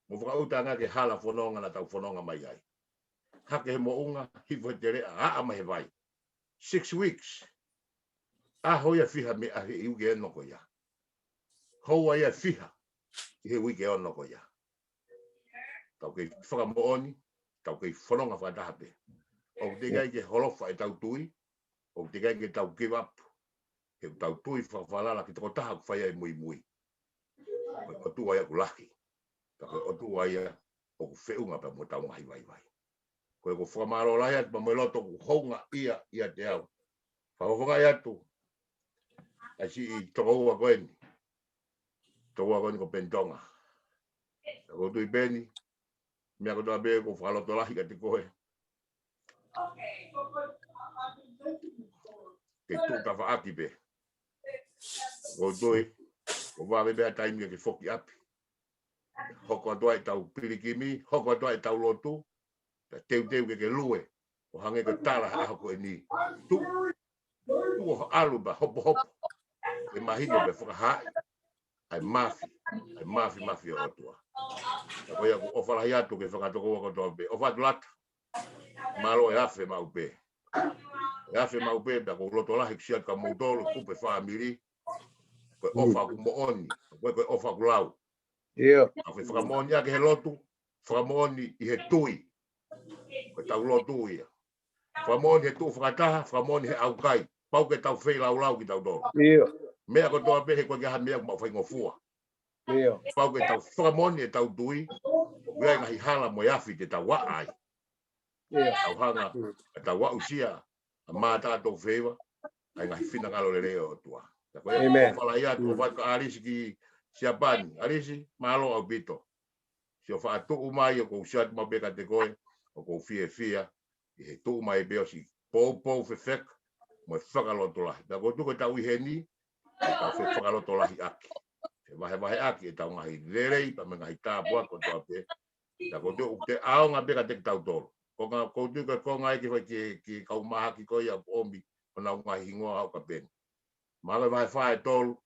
Mo fakaʻuta ange ki he hala fononga naʻa tau fononga mai ai. Hake he moʻunga, hifo he teleʻa, aʻa mai he vai. Six weeks. ʻAho ia fiha mei he uike ono ko ia. Houa ia fiha ʻi he uike ono ko ia. Tau kei fakamoʻoni, tau kei fononga fakataha pē. ʻOku teʻeki ai ke holofa ʻetau tui, ʻoku teʻeki ai ke tau give up. He ʻoku tau tui fakafalala ki he tokotaha ʻoku fai ai e muimui. Ko e ʻOtua ia ʻoku lahi. Ka ko e ʻOtua ia ʻoku feʻunga pea mo hotau ngaahi vaivai. Ko ia ʻoku ou fakamālō lahi atu pea mo e loto ʻoku hounga ia ʻiate au. Fakafofongaʻi atu ʻa e siʻi tokoua ko eni. Tokoua ko eni ko Peni Tonga. ʻOku ou tui Peni, meʻa kotoa pē ʻoku ou fakalotolahi kiate koe, ke tuʻu tafaʻaki pē. ʻOku ou tui, ʻoku vave pē ha taimi ke ke foki ʻapi. Hoko atu ai ʻetau pilikimi, hoko atu ai ʻetau lotu, pea teuteu ke ke lue, ʻo hangē ko e tala he ʻaho ko eni. Tuʻu, tuʻu ʻo ʻalu pea hopohopo. Ke mahino pea fakahaaʻi ʻa e mafi, ʻa e mafimafi ʻo e ʻOtua. Ka ko ia ʻoku ou ʻofa lahi atu ki he fanga tokoua kotoa pē. ʻOfa atu Lata. Mālō e afe maʻu pē. E afe maʻu pē, pea ʻoku ou loto lahi ke sio atu kia moutolu, kupu e fāmili. Ko e ʻofa ʻoku moʻoni, ko e, ko e ʻofa ʻoku lau. ʻIo. ʻOku fakamoʻoni ʻaki he lotu, fakamoʻoni ʻi he tui. Ko ʻetau lotu ia. Fakamoʻoni he tuʻu fakataha, fakamoʻoni he ʻaukai. Pau ke tau feilaulau kitautolu. ʻIo. Meʻa kotoa pē he ʻoku ʻikai ha meʻa ʻoku maʻu faingofua. ʻIo. Pau ke tau fakamoʻoni ʻetau tui, ʻoku ʻoku ʻi ai e ngaahi hala mo e afi te tau ʻā ai. Tau hanga ʻo tau aʻusia ʻa mātā tau feiva ʻa e ngaahi finangalo lelei ʻo e ʻOtua. Ka ko ia ʻoku falai atu ʻo fai ka ʻAlisi ki Siapani. ʻAlisi, mālō ʻaupito. Siʻo faʻa tuʻu mai ʻoku ou sio atu maʻu pē kiate koe, ʻoku ou fiefia ʻi he tuʻu mai pē ʻo siʻi poupou fefeka mo e fakalotolahi. Pea ʻoku ou tui ko e tau ʻi heni, ʻe tau fefakalotolahi ʻaki, fevahevahe ʻaki ʻetau ngaahi lelei pea mo e ngaahi tāpuaki kotoa pē. Pea ʻoku ou tui ʻoku te ʻaonga pē kiate kitautolu. Ko e ngaahi, ʻoku ou tui ko e konga ia ki he fai ki, ki he kau mahaki ko ia ʻoku ʻomi honau ngaahi hingoa ʻo kapeni. Mahalo ʻe vahe fā ʻe tolu,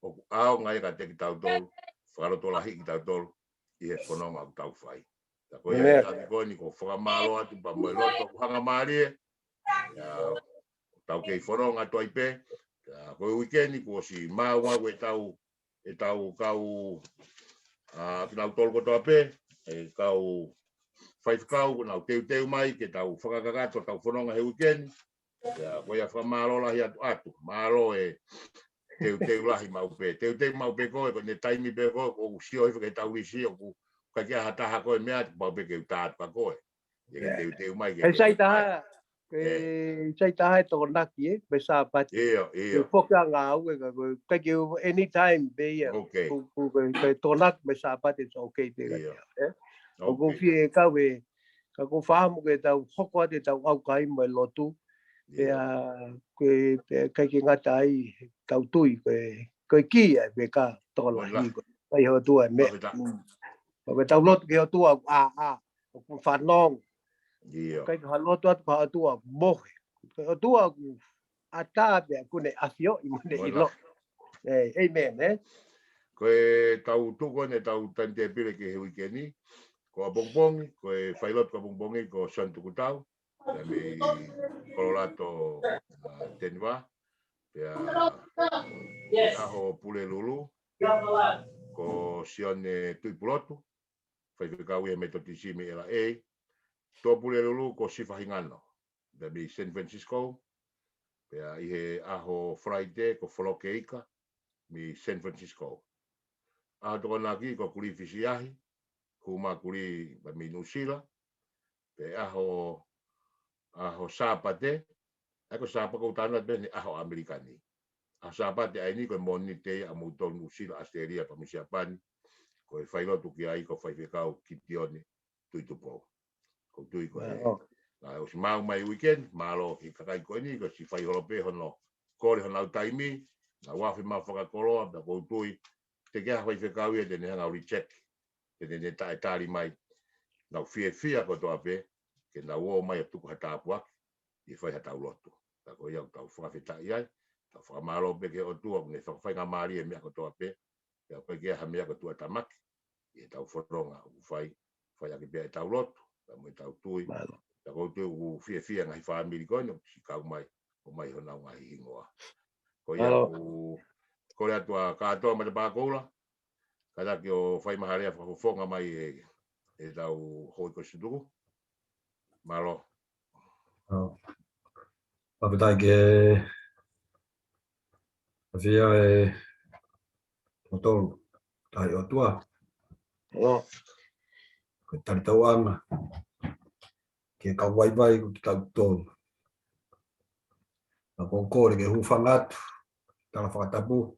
ʻoku ʻaonga ia kiate kitautolu, fakalotolahi kitautolu ʻi he fononga ʻoku tau fai. Ka ko ia ʻi he taimi ko eni ʻoku ou fakamālō atu pea mo e loto ʻoku hanga mālie, ʻa ʻetau kei fononga atu ai pē. Ka ko e uike ni kuo ʻosi maʻu ʻa ʻetau, ʻetau kau, ʻa kinautolu kotoa pē, ʻa e kau faifekau kuo nau teuteu mai ke tau fakakakato ʻetau fononga he uike ni. Pea ko ia fakamālō lahi atu atu. Mālō e teuteu lahi maʻu pē. Teuteu maʻu pē koe, ko ʻene taimi pē ko ē, ʻoku ou sio hifo ki he tau lisi, ʻoku ʻikai ke ʻi ai ha taha ko e meʻa, pau pē ke u tā atu kia koe. ʻIo ke teuteu mai ke. Sai taha, ke sai taha e Tokonaki, ē, mo e Sāpate. ʻIo, ʻio. Ko e foki ʻa ngāue ka ko e, ʻikai ke u, anytime pē ia. Ok. Ko, ko, ko, ko e Tokonaki mo e Sāpate, it's ok pē ia, ē. ʻOku ou fie kau ē, ka ʻoku ou fakaʻamu ke tau hoko atu ʻetau ʻaukai mo e lotu. Pea, ko e, pea ʻikai ke ngata ai, tau tui, ko e, ko e kī ʻa e fekau tokolahi, ko e ʻai ʻOtua e meʻa. ʻOku tau lotu ki he ʻOtua, ʻa, ʻa, ʻoku fanongo. ʻIkai ke ha lotu atu ki he ʻOtua, mohe. Ko e ʻOtua ʻoku ʻatā pea ʻoku ne ʻafioʻi mo ne ʻilo. ʻĒmeni, ē? Ko e tau tuku ʻene tau timetable ki he uike ni. Ko ʻapongipongi, ko e failotu ko ʻapongipongi, ko Sione Tukutau. Pea mei Kololato, ʻa, Denver. Pea ʻaho Pulelulu, ko Sione Tuʻipulotu. Faifekau ia he Metotisi mei L A. Tuʻapulelulu ko Sifa Hingano. Pea mei San Francisco. Pea ʻi he ʻaho Friday ko Foloke Ika mei San Francisco. ʻAho Tokonaki ko Kulī Fisiahi, Huma Kulī pea mei Nuʻusila. Pea ʻaho, ʻaho Sāpate, ʻa ia ko Sāpate ʻoku ou tānaki pē ʻeni ʻaho ʻAmelika ni. ʻAho Sāpate ʻa eni ko e Mōnite ʻa moutolu Nuʻusila, ʻAositelēlia pea mo Siapani. Ko e failotu ki ai ko Faifekau Kitione Tuʻitupou. ʻOku ou tui ko e, ʻa, ʻosi maʻu mai e uike ni, mālō ki he kakai ko eni, kuo ʻosi fai holo pē hono kole honau taimi, nau afe mai fakakoloa, pea ʻoku ou tui, teʻeki ai ha faifekau ia te ne hanga ʻo reject, te ne, ne taʻetali mai. Nau fiefia kotoa pē ke nau ō mai ʻo tuku ha tāpuaki, ʻi he fai ha tau lotu. Ka ko ia ʻoku tau fakafetaʻi ai, tau fakamālō pē ki he ʻOtua, ʻoku ne fakafaingamālie e meʻa kotoa pē, pea ʻoku ʻikai ke ʻi ai ha meʻa ko e tuʻutāmaki ʻi he tau fononga ʻoku fai, fai ʻaki pē ʻetau lotu, pea mo ʻetau tui. Pea ʻoku ou tui ʻoku fiefia e ngaahi fāmili ko eni ʻoku siʻi kau mai, ʻomai honau ngaahi hingoa. Ko ia ʻoku kole atu ʻa Kātoa Matapā Koula, kātaki ʻo fai mai ha lea fakafofonga mai ʻe, ʻetau houʻeiki ko Sione Tuku. Mālō. Fakafetaʻi ki he ʻafio ʻa e kimoutolu, Tangata ʻOtua. Ko e talitauʻanga ki he kau vaivai ko kitautolu. Ka ʻoku ou kole ke hūfanga atu, tala fakatapu.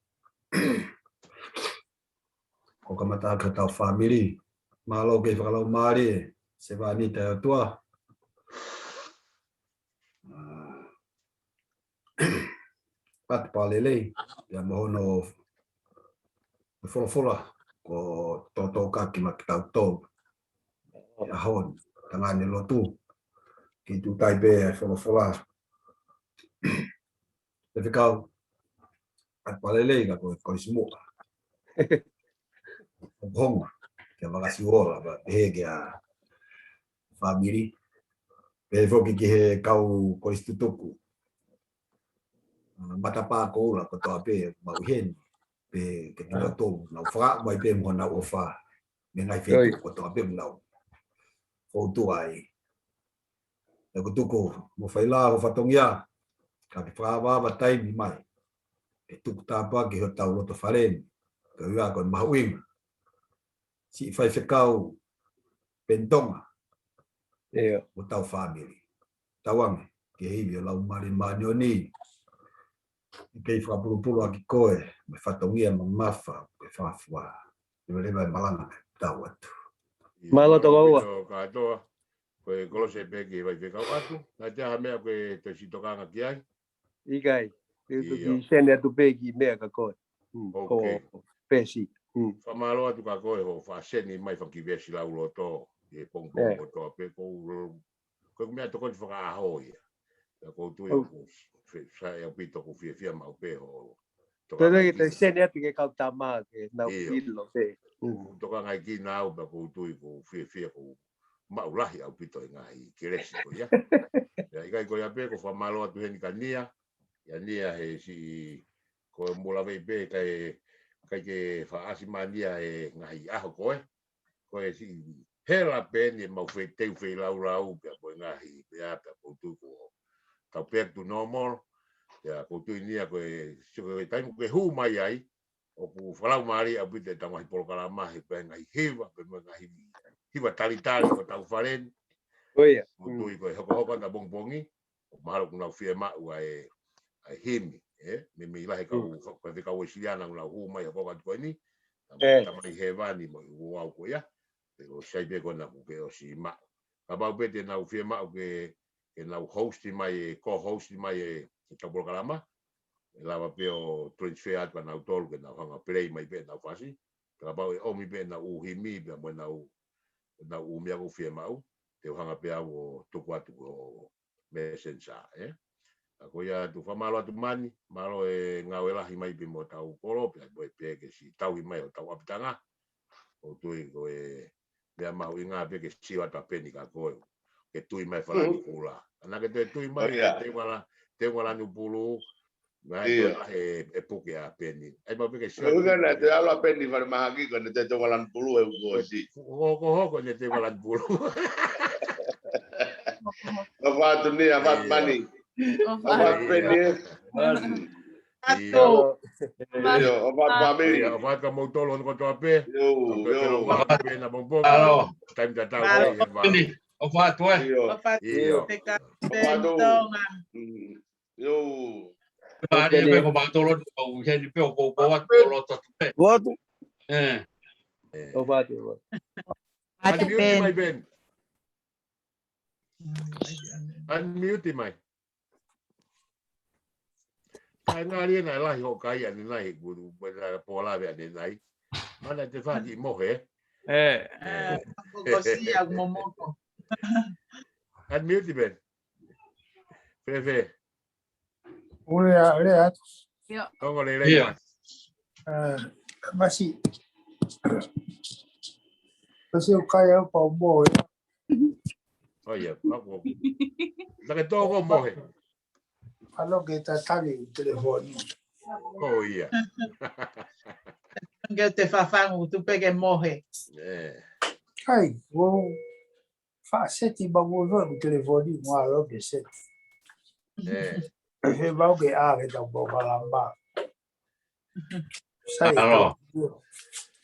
Ko e kamata ʻaki hotau fāmili. Mālō ki he fakalaumālie, sevāniti ʻa e ʻOtua. ʻAtu Palelei, pea mo hono folofola, ko e tōtōkaki maʻa kitautolu. ʻI he ʻaho ni, tangata ne lotu. Ki tutai pē e folofola. Faifekau, ʻAtu Palelei ka ko e Kolisi Muʻa. Oklahoma, ke makasi ola, pea pehē ki he fāmili. Pehē foki ki he kau Kolisi Tutuku. Matapā Koula kotoa pē, maʻu heni. Pea ke tau tau, nau fakaʻamu ai pē mo honau ʻofa. Mei he ngaahi feituʻu kotoa pē mo nau. Ko tuai. ʻOku tuku mo fai la ho fatongia, ka ke fakaava taimi mai. ʻE tuku tāpuaki hotau loto fale ni, ka ʻoku ʻi ai ko e mahuʻinga. Siʻi faifekau, Peni Tonga. ʻIo. Mo hotau fāmili. Tauange ki he ivi ʻo Laumālie Māʻoniʻoni. ʻI he kei fakapulupulu ʻaki koe, mo e fatongia mamafa, ke fafua. Leveleva e malanga, tau atu. ʻIo, mālō tau ua. Kātoa, ko e kolose pē ki he vai fekau atu. Naʻa te ha meʻa ko e te sitokanga ki ai. ʻIkai, te u toki sene atu pē ki meʻa ka koe. Mm, ko e pesi. Mm. Fakamālō atu ka koe hoʻo faʻa sene mai faki vesi lauloto, ʻi he pongipongi kotoa pē ko u, ko e meʻa tokoni fakaʻaho ia. Pea ko u tui ʻoku, fe-, sa e ʻaupito ʻoku fiefia maʻu pē hoʻo. Tō ke te sene atu ke kau tama ke nau ʻilo pē. Mm. Tokanga ki ai au pea ko u tui ʻoku fiefia ʻoku maʻu lahi ʻaupito e ngaahi kelesi ko ia. Ia, ʻikai ko ia pē, ko e fakamālō atu heni kia Nia. Ia Nia he siʻi, ko e mula vei pē, ʻikai, ʻikai ke faʻasi mai Nia he ngaahi ʻaho ko ē. Ko e siʻi hela pē eni ʻemau fe-, teu feilaulau, pea ko e ngaahi, pea, pea ko u tui ko e tau back to normal. Ia, ko u tui Nia ko e, so ko e taimi ko e hū mai ai, ʻoku fakalaumālie ʻaupito e tau ngaahi polokalama he pē ngaahi hiva, pē mo e ngaahi hiva talitali ʻo hotau fale ni. ʻIo. Mo tui ko e hokohoko ʻa e pongipongi, ʻoku mahalo kuo nau fiemaʻu ʻa e, ʻa e himi, ē? Meimei lahi e kau, ko e fekau Uēsiliana kuo nau hū mai hokohoko atu ko eni, ʻa e Tamai Hēvani mo e ʻuhinga ko ia, pea ko e sai pē ko ena kuo ke ʻosi maʻu. Kapau pē te nau fiemaʻu ke, ke nau host mai e, co-host mai e, e tau polokalama, ʻe lava pē ʻo transfer atu kia nautolu ke nau hanga play mai pē ʻenau fasi. Kapau ʻe ʻomi pē ʻenau ʻū himi pea mo ʻenau, ʻenau ʻū meʻa ʻoku fiemaʻu, te u hanga pē au ʻo tuku atu ʻo Messenger, ē? Ka ko ia atu, fakamālō atu Mani, mālō e ngāue lahi mai pē mo hotau kolo, pea mo e pē ke siʻi tauhi mai hotau ʻapitanga. ʻOku ou tui ko e meʻa mahuʻinga pē ke sio atu ʻa Peni kia koe. Ke tui mai Falani Kula. ʻAna ke toe tui mai, te wala, te wala nupulu. Mai ko e, e puke ʻa Peni. ʻAi mau pē ke sio atu. Ko ena te ʻalu ʻa Peni fale mahaki ko ena te te wala nupulu e uko si. Ko, ko, ko, ko ena te wala nupulu. ʻOfa atu Nia, ʻofa atu Mani. ʻOfa atu Peni, ē. ʻIo. ʻIo, ʻofa atu fāmili. ʻIo, ʻofa atu kia moutolu hono kotoa pē. ʻIo, ʻio. ʻOfa atu pē na pongipongi. Taimi tatau ai he vā. ʻOfa atu, ē. ʻIo. ʻOfa atu. ʻIo. ʻOfa atu. Mm. ʻIo. Pea ʻai pē ko mautolu, ʻo heni pē ʻo poupou atu, ʻo loto atu pē. ʻOfa atu. ʻE. ʻOfa atu. Unmute mai, Ben. Unmute mai. ʻAi ngā lia nai lahi hoʻo kai ʻanenai, he kuo pōlave ʻanenai. Mana te faki mohe. ʻE. ʻE, kokosia momoko. Unmute, Ben. Fēfē. Ule a, ule a. ʻIo. Ongo lelei. ʻIo. ʻE, masi. Masi ʻoku kai au pau mohe. ʻO ia, pau mohe. Naʻa ke tō ko mohe. Alo ke tatali telefoni. ʻO ia. Ke te fafangu, tu pē ke mohe. ʻE. Kai, ʻo faʻa seti ba ʻo ʻo telefoni mo alo ke seti. ʻE. He mau ke ʻa ke tau polokalama. Sai, alo. Tau,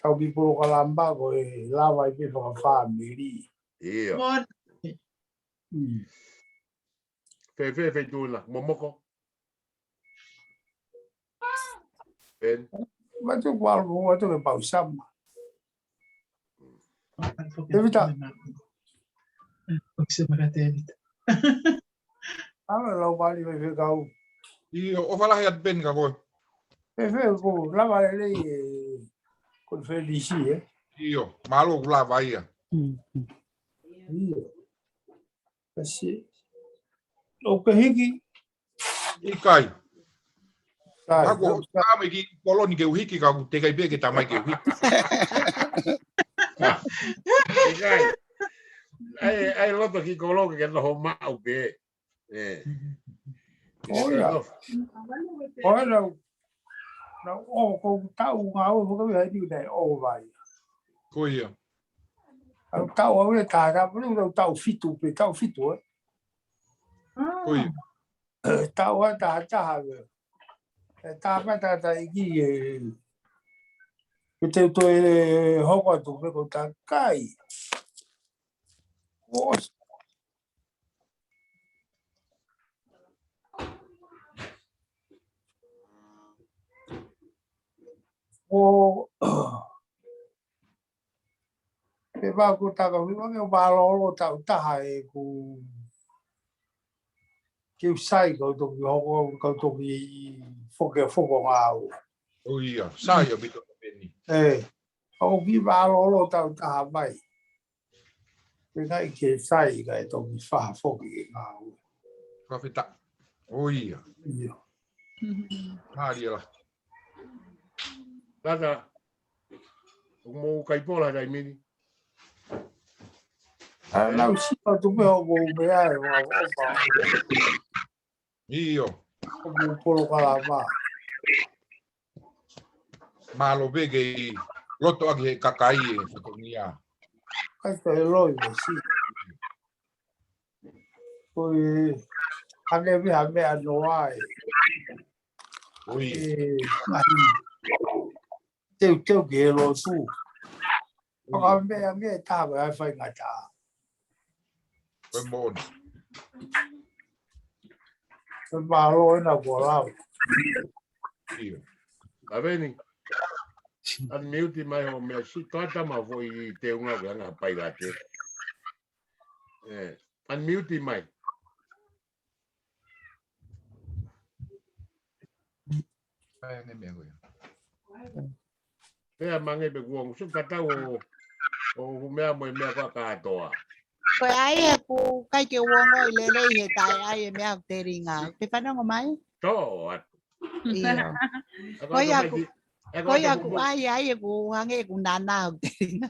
tau ki polokalama ko e lava ʻi pē fakafāmili. ʻIo. Mo- Mm. Fēfē, feituʻu na, momoko. Ben. Matu kualo, matu ke pau sama. Tevita. Oke, maka Tevita. Ala lau vali mai fekau. ʻIo, ʻofa lahi atu Ben ka koe. Fēfē, ko lava lelei e konifelenisi, ē? ʻIo, mālō ʻoku lava ia. Mm, mm. ʻIo. Kasi. ʻOku ke hiki? ʻIkai. Kai, ʻoku ou tama ki Koloni ke u hiki ka ʻoku teʻeki ai pē ke tama ke u hiki. ʻIkai. ʻAi, ʻai loto ki Koloni ke noho maʻu pē. ʻE. ʻO ia. ʻO ia, nau, nau, ʻo, ko tau ngā o, ko ia, ʻo vai. Ko ia. Au tau au e tā, tā, pulu, au tau fitu, pē tau fitu, ē. Ko ia. Tau a tā, tā, ē. E tā, tā, tā, tā, iki, ē. Ko te u toe hoko atu, pē ko tā kai. ʻOsi. ʻO, pe vā ko taka hui wange o mālōlō tau taha ʻeku ke u sai kau toki hoko, kau toki foke foko ngāu. ʻOi, sai ʻaupito peni. ʻE, ʻoku mālōlō tau taha mai. Pe ngaahi ke sai, kae toki faha foki ke ngāue. Fakafetaʻi. ʻOi. ʻIo. Mālie la. Tata, ʻoku mou kai pola taimi ni. ʻA, nau sipa tu me o mou mea e wa, wa, wa. ʻIo. ʻOku mou polokalama. Mālō pē ke loto ʻaki he kakai e fatongia. Kai ka e loi mo si. Ko e, hane mi ha meʻa noa e. ʻOi. E, ahi. Teuteu ke lotu. Paka meʻa meʻa e taha ko e ai fai ngata. Ko e moʻoni. Ko e mālō ena kuo lau. ʻIo. Kaveni. Unmute mai ho meʻa si, toa tama foʻi teunga ke anga pailate. ʻE, unmute mai. Pea ne meʻa ko ia. Pea mange pe kuongo, su katau ʻo, ʻo meʻa mo e meʻa ko ā kātoa. Ko e ai e ku kai ke uongo i lele i he tai ai e meʻa telinga. Pe fanongo mai? Tō atu. ʻIo. Ko ia ku, ko ia ku ai ai e ku hange e ku nana telinga.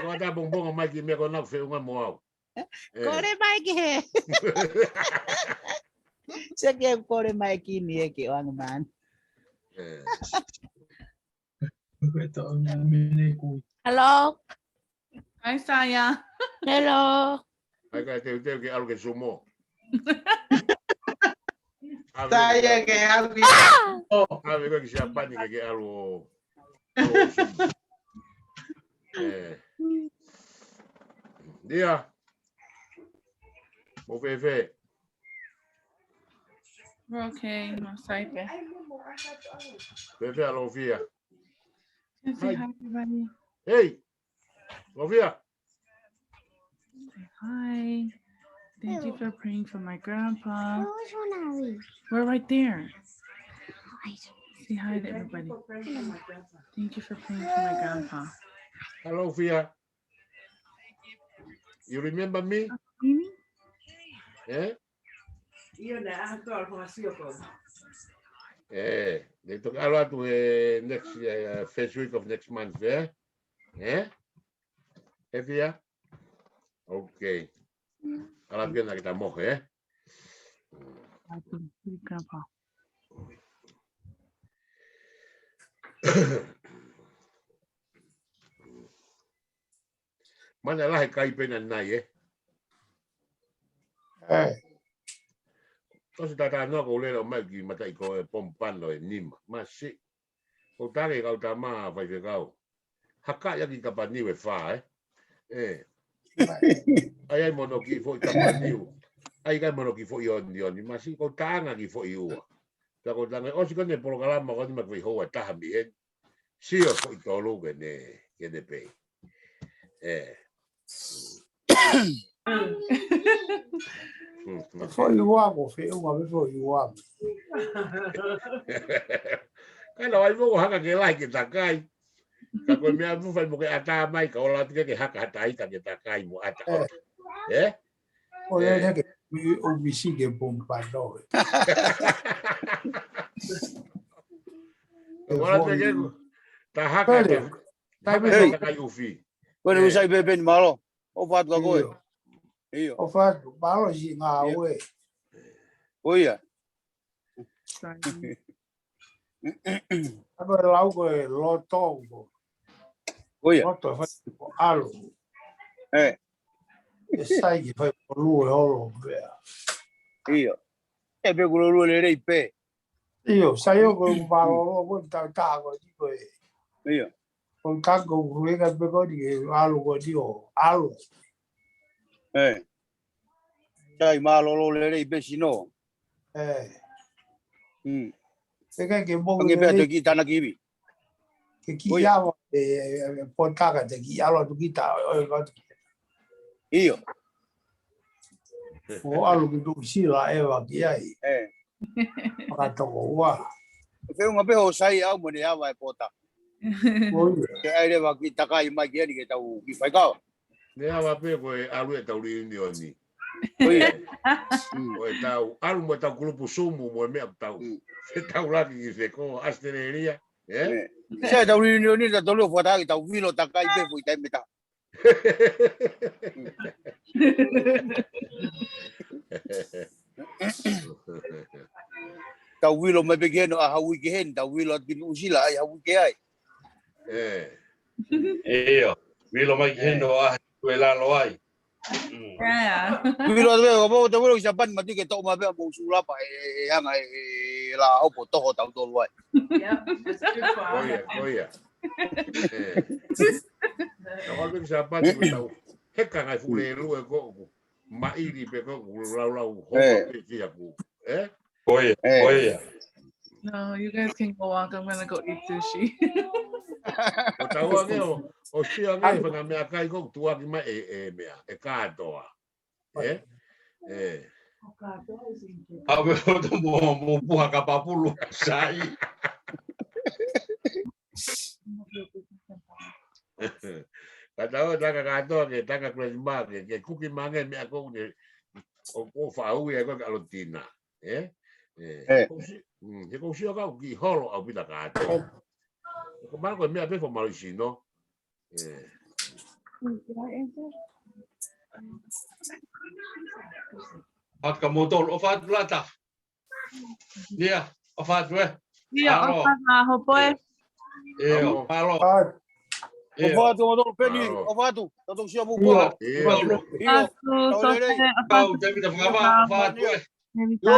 Ko ata bongbonga mai ki meʻa ko nau feunga mo au. ʻE. Kole mai ki he. Se ke kole mai ki ni e ke o anga man. ʻE. Hello. Hi, Saya. Hello. Ai ka teuteu ke ʻalu ke sumo. Saya ke ʻalu ke sumo. ʻAve koe ki Siapani ke ke ʻalu ʻo, ʻo sumo. ʻE. Dia. Mo fefe. We're okay, no saipe. Fefe a Lofia. Say hi, everybody. Hey, Lofia. Say hi. Thank you for praying for my grandpa. Where was Ronari? We're right there. Right. Say hi to everybody. Thank you for praying for my grandpa. Hello, Fia. You remember me? Mimi? Eh? ʻIo, naʻe ʻalu atu ʻalu ko Masio ko. Eh, they took ʻalu atu he next, uh, first week of next month, eh? Eh? Eh, Fia? Okay. ʻAlu atu ke na kita mo, eh? Atu, grandpa. Mana lahi kai pena nai, eh? Eh. Tosi tata no ko lele mai ki mataʻi ko e pompano e nima. Masi. Ko tale kau tama faifekau. Haka ia ki Kapaniu e fa, eh? Eh. Ai ai mono ki foʻi Kapaniu. Ai kai mono ki foʻi onioni. Masi ko tanga ki foʻi ua. Ta ko tanga, ʻosi ko ne polokalama ko ne ma foʻi hoa taha mi en. Sio foʻi tolu ke ne, ke ne pei. Eh. Foʻi ua ko feʻunga me foʻi ua. Kai na wai mo haka ke lahi ke takai. Ka ko e meʻa mo fai mo ke ʻatā mai, ka ola atu ke ke haka hata ita ke takai mo ʻata. Eh? Eh? Ko e lele ke ui o misi ke pompano. Ola atu ke ku. Ta haka Pele. Ta, ta Pele. Kai ufi. Ko e Eh. Usai pepe ni malo. ʻOfa atu ka koe. ʻIo. ʻIo. ʻOfa atu, malo si ngā ʻIo. Ue. Ko ia. Sai. Ako e lau ko e loto ko. Ko ia. Loto e fai ko alo. Eh. E sai ki fai ko lue holo pea. ʻIo. E pe ko lue lelei pē. ʻIo, sai o ko mālōlō ko ta ta ko ni ko e. ʻIo. Ko ta ko ruenga pe ko ni e alo ko ni o alo. ʻE. Sai mālōlō lelei pē sino. ʻE. Mm. Ke ke ke mou Ange pē lelei. Atu ki tana kiwi. Ke ki Oi. Ava e, e, e potaka te ki alo atu ki ta o e vatu. ʻIo. ʻO ʻalu ki Nuʻusila ʻeva ki ai. ʻE. Fakatoko ua. Feʻunga pē hoʻo sai au mo ne ava e pota. ʻOi. Ke ʻai leva ki takai mai ki eni ke tau ki faikao. Ne ava pē ko e ʻalu e tau liunioni. ʻOi. Mm. Ko e tau, ʻalu mo e tau kulupu sumu mo e meʻa tau. Mm. Ke tau laki ki feko, Australia. ʻE? ʻE. Sai tau liunioni ta tolu fuata ki tau vilo takai pē fui taimi ta. Tau vilo mai pē ki heni ʻa haʻu ki heni, tau vilo atu ki Nuʻusila ʻai haʻu ki ai. ʻE. ʻIo, vilo mai ki heni ʻa haʻu e lalo ai. Mm. Yeah. Vilo atu pē, ko mo te vilo ki Sapani mati ke toʻo mai pē mo sulapa e, e, e anga e, e la hopo toho tau tolu ai. Yep, that's a good one. Ko ia, ko ia. ʻE. Ka ko ki Sapani mo tau. He ka ngai fule lu e ko. Maʻili pē ko, laulau hopa pē ki aku. ʻE? Ko ia, ko ia. No, you guys can go walk. I'm gonna go eat sushi. ʻO tau ange ʻo, ʻo sio ange ʻi fanga meʻakai ko tuaki mai e, e meʻa, e kātoa. ʻE? ʻE. Au me foto mo, mo puha ka papulu, sai. Ka tau taka kātoa ke taka Christmas ke, ke kuki mange meʻa ko ke, ʻo, ʻo faʻu ia ko ke ʻalu tina. ʻE? ʻE. ʻE. Ko si-, mm, he ko sio kau ki holo au pita kātoa. Ko mara ko e meʻa pē fo malu sino. ʻE. Haka motol, ʻofa atu Lata. Ia, ʻofa atu ē. Ia, ʻofa atu ā hopo ē. Ia, ʻofa atu. ʻOfa atu, ʻofa atu, Peni, ʻofa atu. Tau sio mo pua. Ia. ʻOfa atu, ʻofa atu. Kau, Tevita Fakava, ʻofa atu ē. Tevita.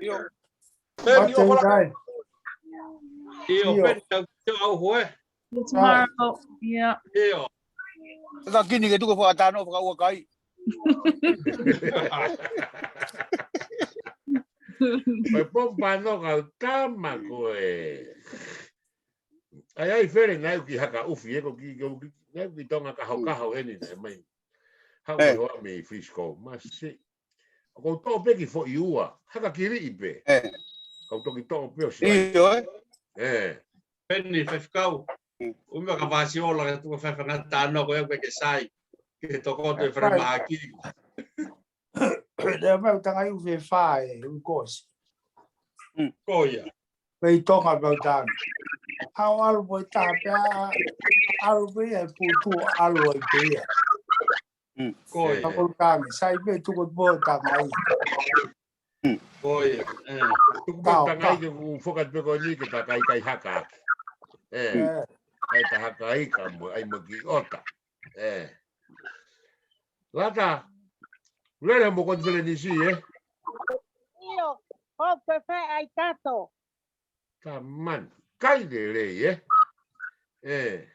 Ia. Peni, ʻofa atu. Ia, Peni, tau sio au hoe. Tomorrow, ia. Ia. Ka kini ke tuku fakatano, fakaua kai. Ko e pompano kau tama ko e. ʻAi, ʻai fele nai ki haka ufi, ʻe ko ki, ko ki, nai ki Tonga kaho kaho eni nai mai. Hau ʻe hoa mei Frisco, masi. ʻOku ou toʻo pē ki foʻi ua, haka kiliʻi pē. ʻE. Kau toki toʻo pē ʻo si. ʻIo, ē? ʻE. Peni, faifekau. ʻUmi ka vasi ola ka tuka faifanga tano ko ia ke sai. Ke toko te fere mahaki. Lea mai utangai ufe fā e ukosi. Ko ia. Pei Tonga pau tano. Au alu poi tā pea, alu pē ia e putu, alu ai pē ia. Ko ia. Ka pau tano, sai pē tuko pō tangai. Ko ia. Tuku pō tangai ke u fokat pē ko ni ke ta kai kai haka. ʻE. ʻAi ta haka ai ka mo, ʻai mo ki ota. ʻE. Lata, lele mo konfilenisi, ē? ʻIo, ko ke fai ai tato. Ka man, kai lelei, ē? ʻE.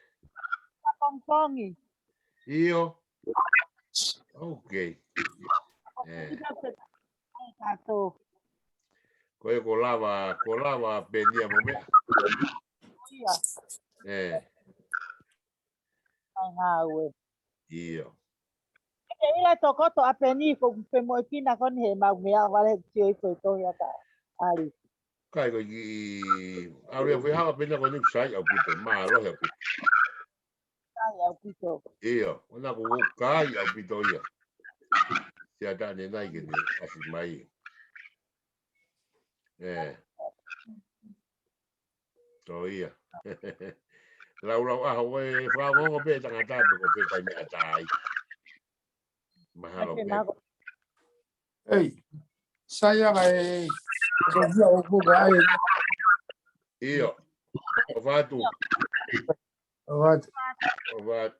Ka pongipongi. ʻIo. Ok. ʻE. Ai tato. Ko e ko lava, ko lava pē nia mo meʻa. Ia. ʻE. Ai ngāue. ʻIo. Ke ila tokoto a Peni ko pe mo e kina ko ni he mau meʻa vale he tio i ko e tohi ata. Ali. Kai ko i, au lea fui haka pena ko ni sai au pito, mālohi au pito. Sai au pito. ʻIo, ona ko kai au pito ia. Sia tane nai ke ne asi mai. ʻE. Ko ia. Laulau ʻaho ʻe fakaongo pē tangata pe ko pē kai meʻa tai. Mahalo pē. Ei, sai anga e, ko ia o ko ka ai. ʻIo. ʻOfa atu. ʻOfa atu. ʻOfa atu.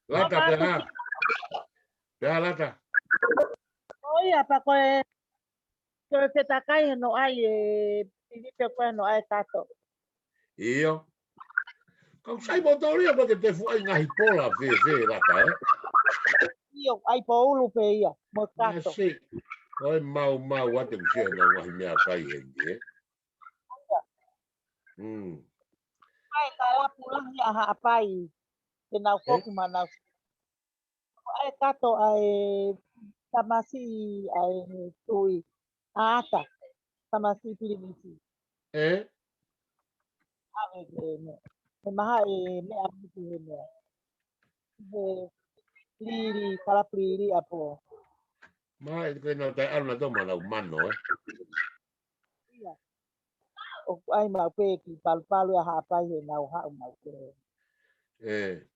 Lata pē ha. Pē ha Lata. Ko ia pa ko e Ko e fetakai he no ai e pilipe ko e no ai tato. ʻIo. Ka ʻoku sai mo tau lia, ko e ke te fuʻu ʻai ngaahi pola fēfē lata, ē? ʻIo, ʻai poulu pē ia, mo e kato. Nasi. Ko e mau mau ate kusia na ngaahi meʻakai heni, ē? Mm. ʻAi ka lapu lahi ʻa Haʻapai, ke nau ē? Koku ma nau. ʻAi kato ʻa e tamasiʻi ʻa e tui. ʻAta, tamasiʻi Pilinisi. Ē? ʻAve ke ne. He maha e meʻa miki he meʻa. He lili, kalapu lili ʻa pō. Maha e ke nau tai ʻalu na tō ma nau mano, ē? Ia. ʻOku ʻai mau pē ki palupalu ʻa Haʻapai he nau haʻu mau pē. Ē.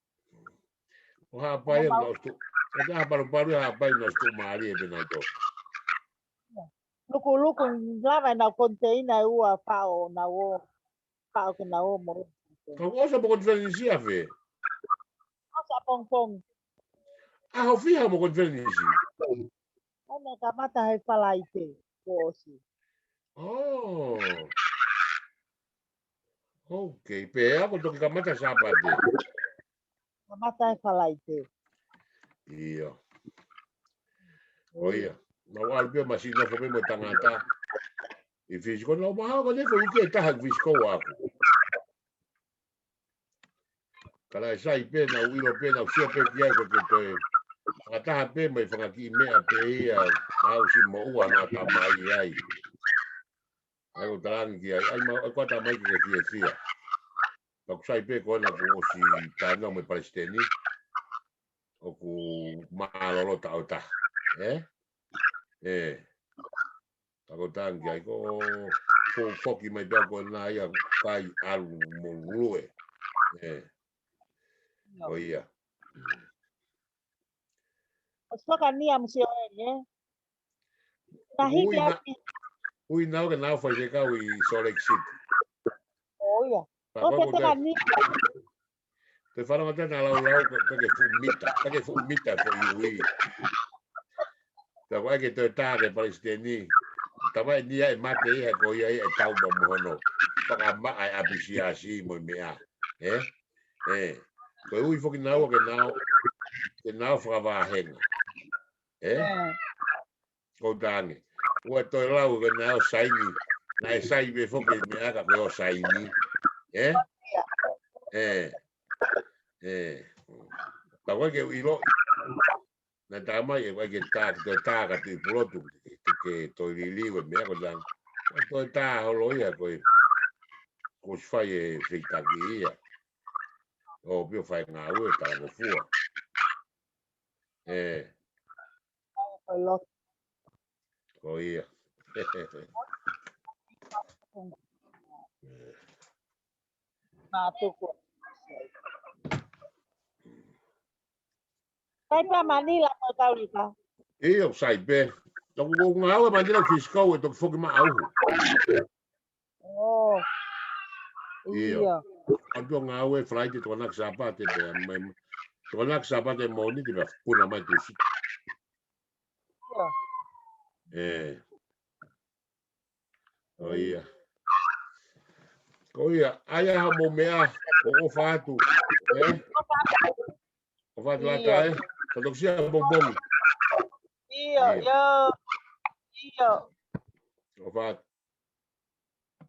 ʻO Haʻapai ʻa mau stu. Ka te ʻa palupalu ʻa Haʻapai nau stu mālie pē nau tō. Ia. Lukuluku lava ʻenau konteina ʻe ua faʻo nau ō. Faʻo ke nau ō mo. Ka ʻoku ʻosi mo konifelenisi ʻa fē? ʻOsi ʻapongipongi. ʻAho fiha mo konifelenisi? ʻOku ne kamata he Falaite, kuo ʻosi. Oh. Ok, pea ko e toki kamata Sāpate. Kamata he Falaite. ʻIo. ʻIo. ʻIo. Nau ʻalu pē masiʻi nofo pē mo e tangata. ʻI Fisi ko nau maha ko ne ko uke taha ʻi Fisi ko aku. Ka naʻe sai pē, nau ʻilo pē, nau sio pē ki ai ko e ke toe fakataha pē mo e fanga kiʻi meʻa pē ia, nau si mo ua na tamai ai. ʻAi ʻo talangi ki ai, ʻai mau, ʻai ko e tamai ke fiefia. Ka ʻoku sai pē ko ena kuo ʻosi tano mo e palesiteni, ʻoku mālōlō taʻo taha. Ē? Ē. Ka ko tangi ai, ko, ko foki mai pea ko ena ia kai ʻalu mo lue. Ē. Ko ia. ʻOsi fakania mo sio ē, ē? Nahi ui ki na, ati. Ui nau ke nau fai se kau ʻi Salt Lake City. ʻO ia. Ka ko ko te te kani. Te whanau te na lau lau, ka, ka ke fuʻu mita, ka ke fuʻu mita ko i ui. Ka ko ʻai ke toe tā ke palesiteni. Tama e nia e mate ia ko ia e tau ma mo hono. Whakamaʻa e apisiasi mo e meʻa. Ē? Ē. Ko e ui foki nau ke nau, ke nau whakavahenga. Ē? Ē. Ko tangi. Ua toe lau ke nau saini. Naʻe sai pē foki meʻa ka ko e ʻo saini. Ē? Ē. Ē. Ka ko e ke ʻilo. Na tamai e ʻai ke tā, ke toe tā ka tui pulotu, ke, ke toe liliu e meʻa ko tangi. Ko toe tā holo ia ko e. Ko si fai e feitaki ia. ʻO pio fai ngāue tā mo fua. Ē. Ko ia. Mātuku. Sai pē Manila mo Taulika. ʻIo, sai pē. Toku ko ngāue Manila Fisi ko e toki foki maʻa uhu. ʻO. ʻIo. ʻIo. Antu ngāue Falaite, Tokonaki, Sāpate pē, mai, Tokonaki, Sāpate, Mōnite pē, puna mai Tūsite. ʻIo. Ē. ʻO ia. Ko ia, ʻai ā haʻamou meʻa, ko ʻofa atu. Ē? ʻOfa atu lata, ē? Ka toki sia pongipongi. ʻIo, ʻio. ʻIo. ʻOfa atu.